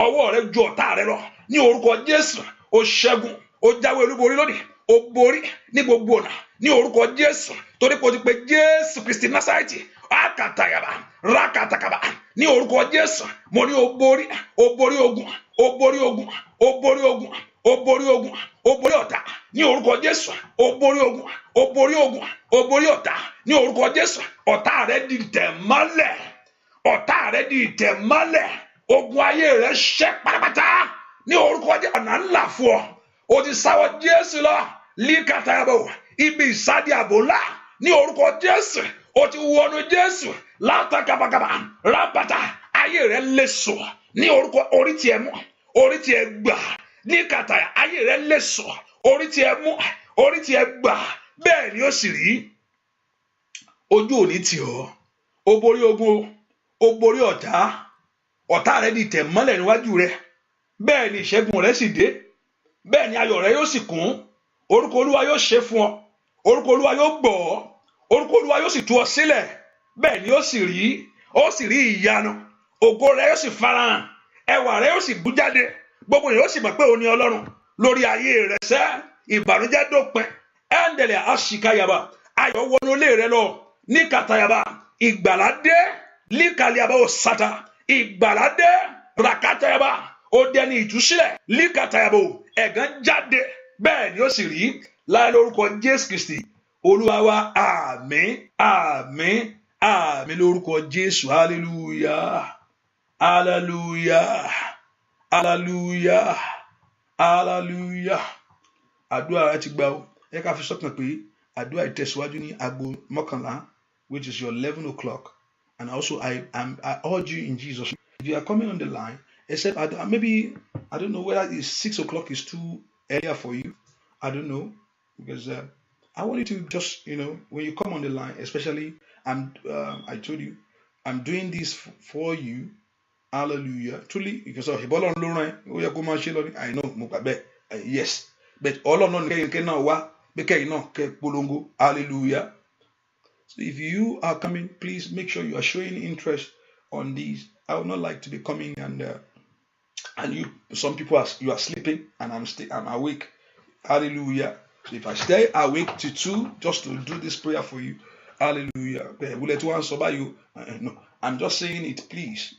Speaker 1: Ọwọ́ rẹ ju ọ̀tá rẹ lọ. Ní orúkọ Jésù, ó ṣẹ́gun, ó jáwé olúborí lónìí, ó borí ní gbogbo ọ̀nà. Ní orúkọ Jésù, torí pé o ti pe Jésù Kristi Násárẹ́tì. Akatayaba rakatakaba. Ní orúkọ Jésù, mo ní o borí, o borí ogun, o borí ogun, o borí ogun, o borí ogun, o borí ọ̀tá. Ní orúkọ Jésù, o borí ogun, o borí ogun, o borí ọ̀tá. Ní orúkọ Jésù, ọ̀tá rẹ di ìtẹ̀mọ́lẹ̀, ọ̀tá rẹ di ìtẹ̀mọ́lẹ̀, ogun ayé rẹ ṣẹ́ pátápátá. Ní orúkọ Jésù, ọ̀nà ńlá fún ọ. O ti sáwọ Jésù lọ líkàtàyàbò ibi ìsádi àbò ńlá. Ní orúkọ Jésù, o ti wọnú Jésù látàkàbàkàbà rábàtà. Ayé rẹ lè sọ ní orúkọ, orí tiẹ̀ mú, orí tiẹ̀ gbà. Ní kàtàyà, ayé rẹ lè sọ, orí tiẹ̀ mú, orí tiẹ̀ gbà. Bẹ́ẹ̀ ni ó sì rí. Ojú ò ní tì ọ́. O borí ogun, o borí ọ̀tá. Ọ̀tá rẹ di ìtẹ̀mọ́lẹ̀ níwájú rẹ. Bẹ́ẹ̀ ni ìṣẹ́gun rẹ sì dé. Bẹ́ẹ̀ ni ayọ̀ rẹ yóò sì kún. Orúkọ Olúwa yóò ṣe fún ọ. Orúkọ Olúwa yóò gbọ́ ọ. Orúkọ Olúwa yóò sì tú ọ sílẹ̀. Bẹ́ẹ̀ ni ó sì rí. Ó sì rí ìyanu. Ògo rẹ yóò sì farahàn. Ẹwà rẹ yóò sì bú jáde. Gbogbo yóò sì mọ̀ pé òun ni Ọlọ́run lórí ayé rẹ sẹ́. Ìbànújẹ́ dópin. Ẹ̀ńdẹ̀lẹ̀ àṣìkáyàbá. Ayọ̀ wọnú ilé rẹ lọ. Ní kàtàyàbá, ìgbàlà dé. Líkàlíàbá ò sàtà. Ìgbàlà dé. Ràkàtàyàbá, ó dẹni ìtúsílẹ̀. Líkàtàyàbò, ẹ̀gàn jáde. Bẹ́ẹ̀ ni ó sì rí. Láì lórúkọ Jésù Kristi Olúwa wa. Àmín, àmín, àmín lórúkọ Jésù. Hallelujah, hallelujah, hallelujah, hallelujah. Àdúrà rẹ ti gbà ó. Ẹ ká fi sọ́kàn pé àdúrà ìtẹ̀síwájú ní aago 11, which is your 11 o'clock. And also I urge you in Jesus, if you are coming on the line, except maybe I don't know whether it's 6 o'clock is too earlier for you. I don't know, because I want you to just when you come on the line, especially I told you I'm doing this for you. Hallelujah. Truly, because of Ọlọ́run ló rán ẹ, ó yẹ kó máa ṣe lọ ní. I know, mo gbà bẹ́ẹ̀. Yes, but Ọlọ́run náà ní kẹ́yìn kẹ́ náà wá pé kẹ́yìn náà kẹ́ polongo. Hallelujah. So if you are coming, please make sure you are showing interest on these. I would not like to be coming and you, some people are, you are sleeping and I'm awake. Hallelujah. So if I stay awake to 2 just to do this prayer for you, hallelujah. Will it answer by you? No, I'm just saying it. Please,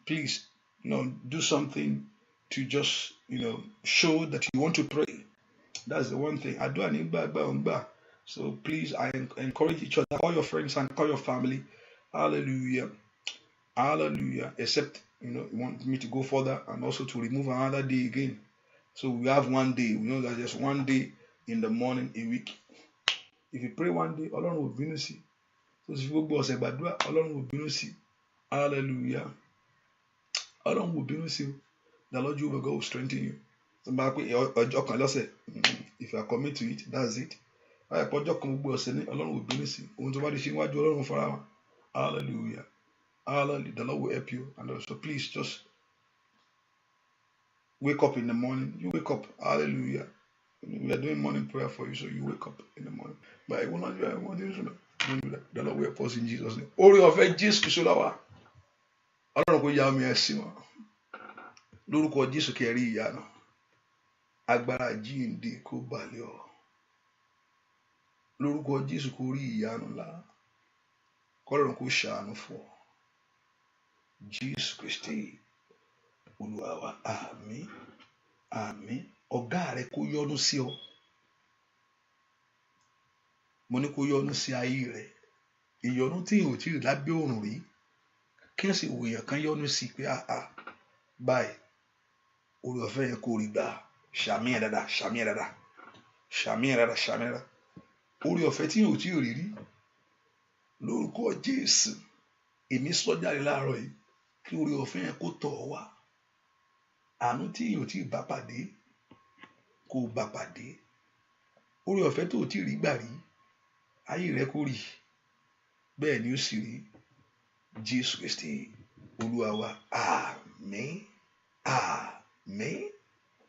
Speaker 1: please, do something to just show that you want to pray. That's the one thing. I do an. So please, I encourage each other. Call your friends and call your family. Hallelujah. Hallelujah. Except you want me to go further and also to remove another day again. So we have one day. We know that there's one day in the morning a week. If you pray one day, Ọlọ́run ò bínú sí. Tó sì fi gbogbo ọ̀sẹ̀ gbàdúrà, Ọlọ́run ò bínú sí. Hallelujah. Ọlọ́run ò bínú sí. The Lord Jehovah God will strengthen you. Tó bá pé ọjọ́ kan lọ́sẹ̀, if you are commit to it, that's it. Báyìí pé ọjọ́ kan gbogbo ọ̀sẹ̀ ní, Ọlọ́run ò bínú sí. Ohun tó bá ti ṣe níwájú Ọlọ́run fara wọn. Hallelujah. Hallelujah. The Lord will help you. And also, please just wake up in the morning. You wake up. Hallelujah. We are doing morning prayer for you, so you wake up in the morning. But I will not do I want you to don't do that. The Lord will help us in Jesus' name. Oore ọ̀fẹ́ Jésù Kristi Olúwa. Ọlọ́run kò yá omi ẹ̀ sí wọn. Lórúkọ Jésù kẹ́ rí ìyanu. Agbára jíǹde kó balẹ̀ ọ. Lórúkọ Jésù kó rí ìyanu ńlá. Kọ́lọ́run kó ṣàánú fún ọ. Jésù Kristi Olúwa wa. Àmín. Àmín. Ọ̀gá rẹ kó yọ́nú sí ọ. Mo ní kó yọ́nú sí ayé rẹ. Ìyọ́nú tí ò tí ì lábẹ́ òrùn rí. Kí n sì wòyàn kan yọ́nú sí pé ah báyìí oore ọ̀fẹ́ yẹn kò rí gbà. Ṣàmì ẹ̀ dáadáa, ṣàmì ẹ̀ dáadáa, ṣàmì ẹ̀ dáadáa, ṣàmì ẹ̀ dáadáa. Oore ọ̀fẹ́ tí ò tí ì rí rí. Lórúkọ Jésù, èmi sọ jáde láàárọ̀ yìí kí oore ọ̀fẹ́ yẹn kó tọ̀ ọ́ wá. Àánú tí ò tí ì bá pàdé kó bá pàdé. Oore ọ̀fẹ́ tó ò tí ì rí gbà rí, ayé rẹ kó rí. Bẹ́ẹ̀ ni ó sì rí. Jésù Kristi Olúwa wa. Àmín. Àmín.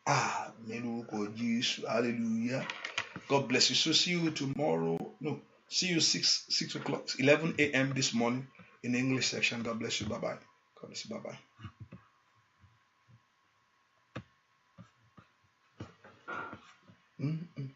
Speaker 1: Àmín lórúkọ Jésù. Hallelujah. God bless you. So see you tomorrow. No, see you 6 o'clock, 11 a.m. this morning in the English section. God bless you. Bye bye. God bless you. Bye bye. Mm-mm.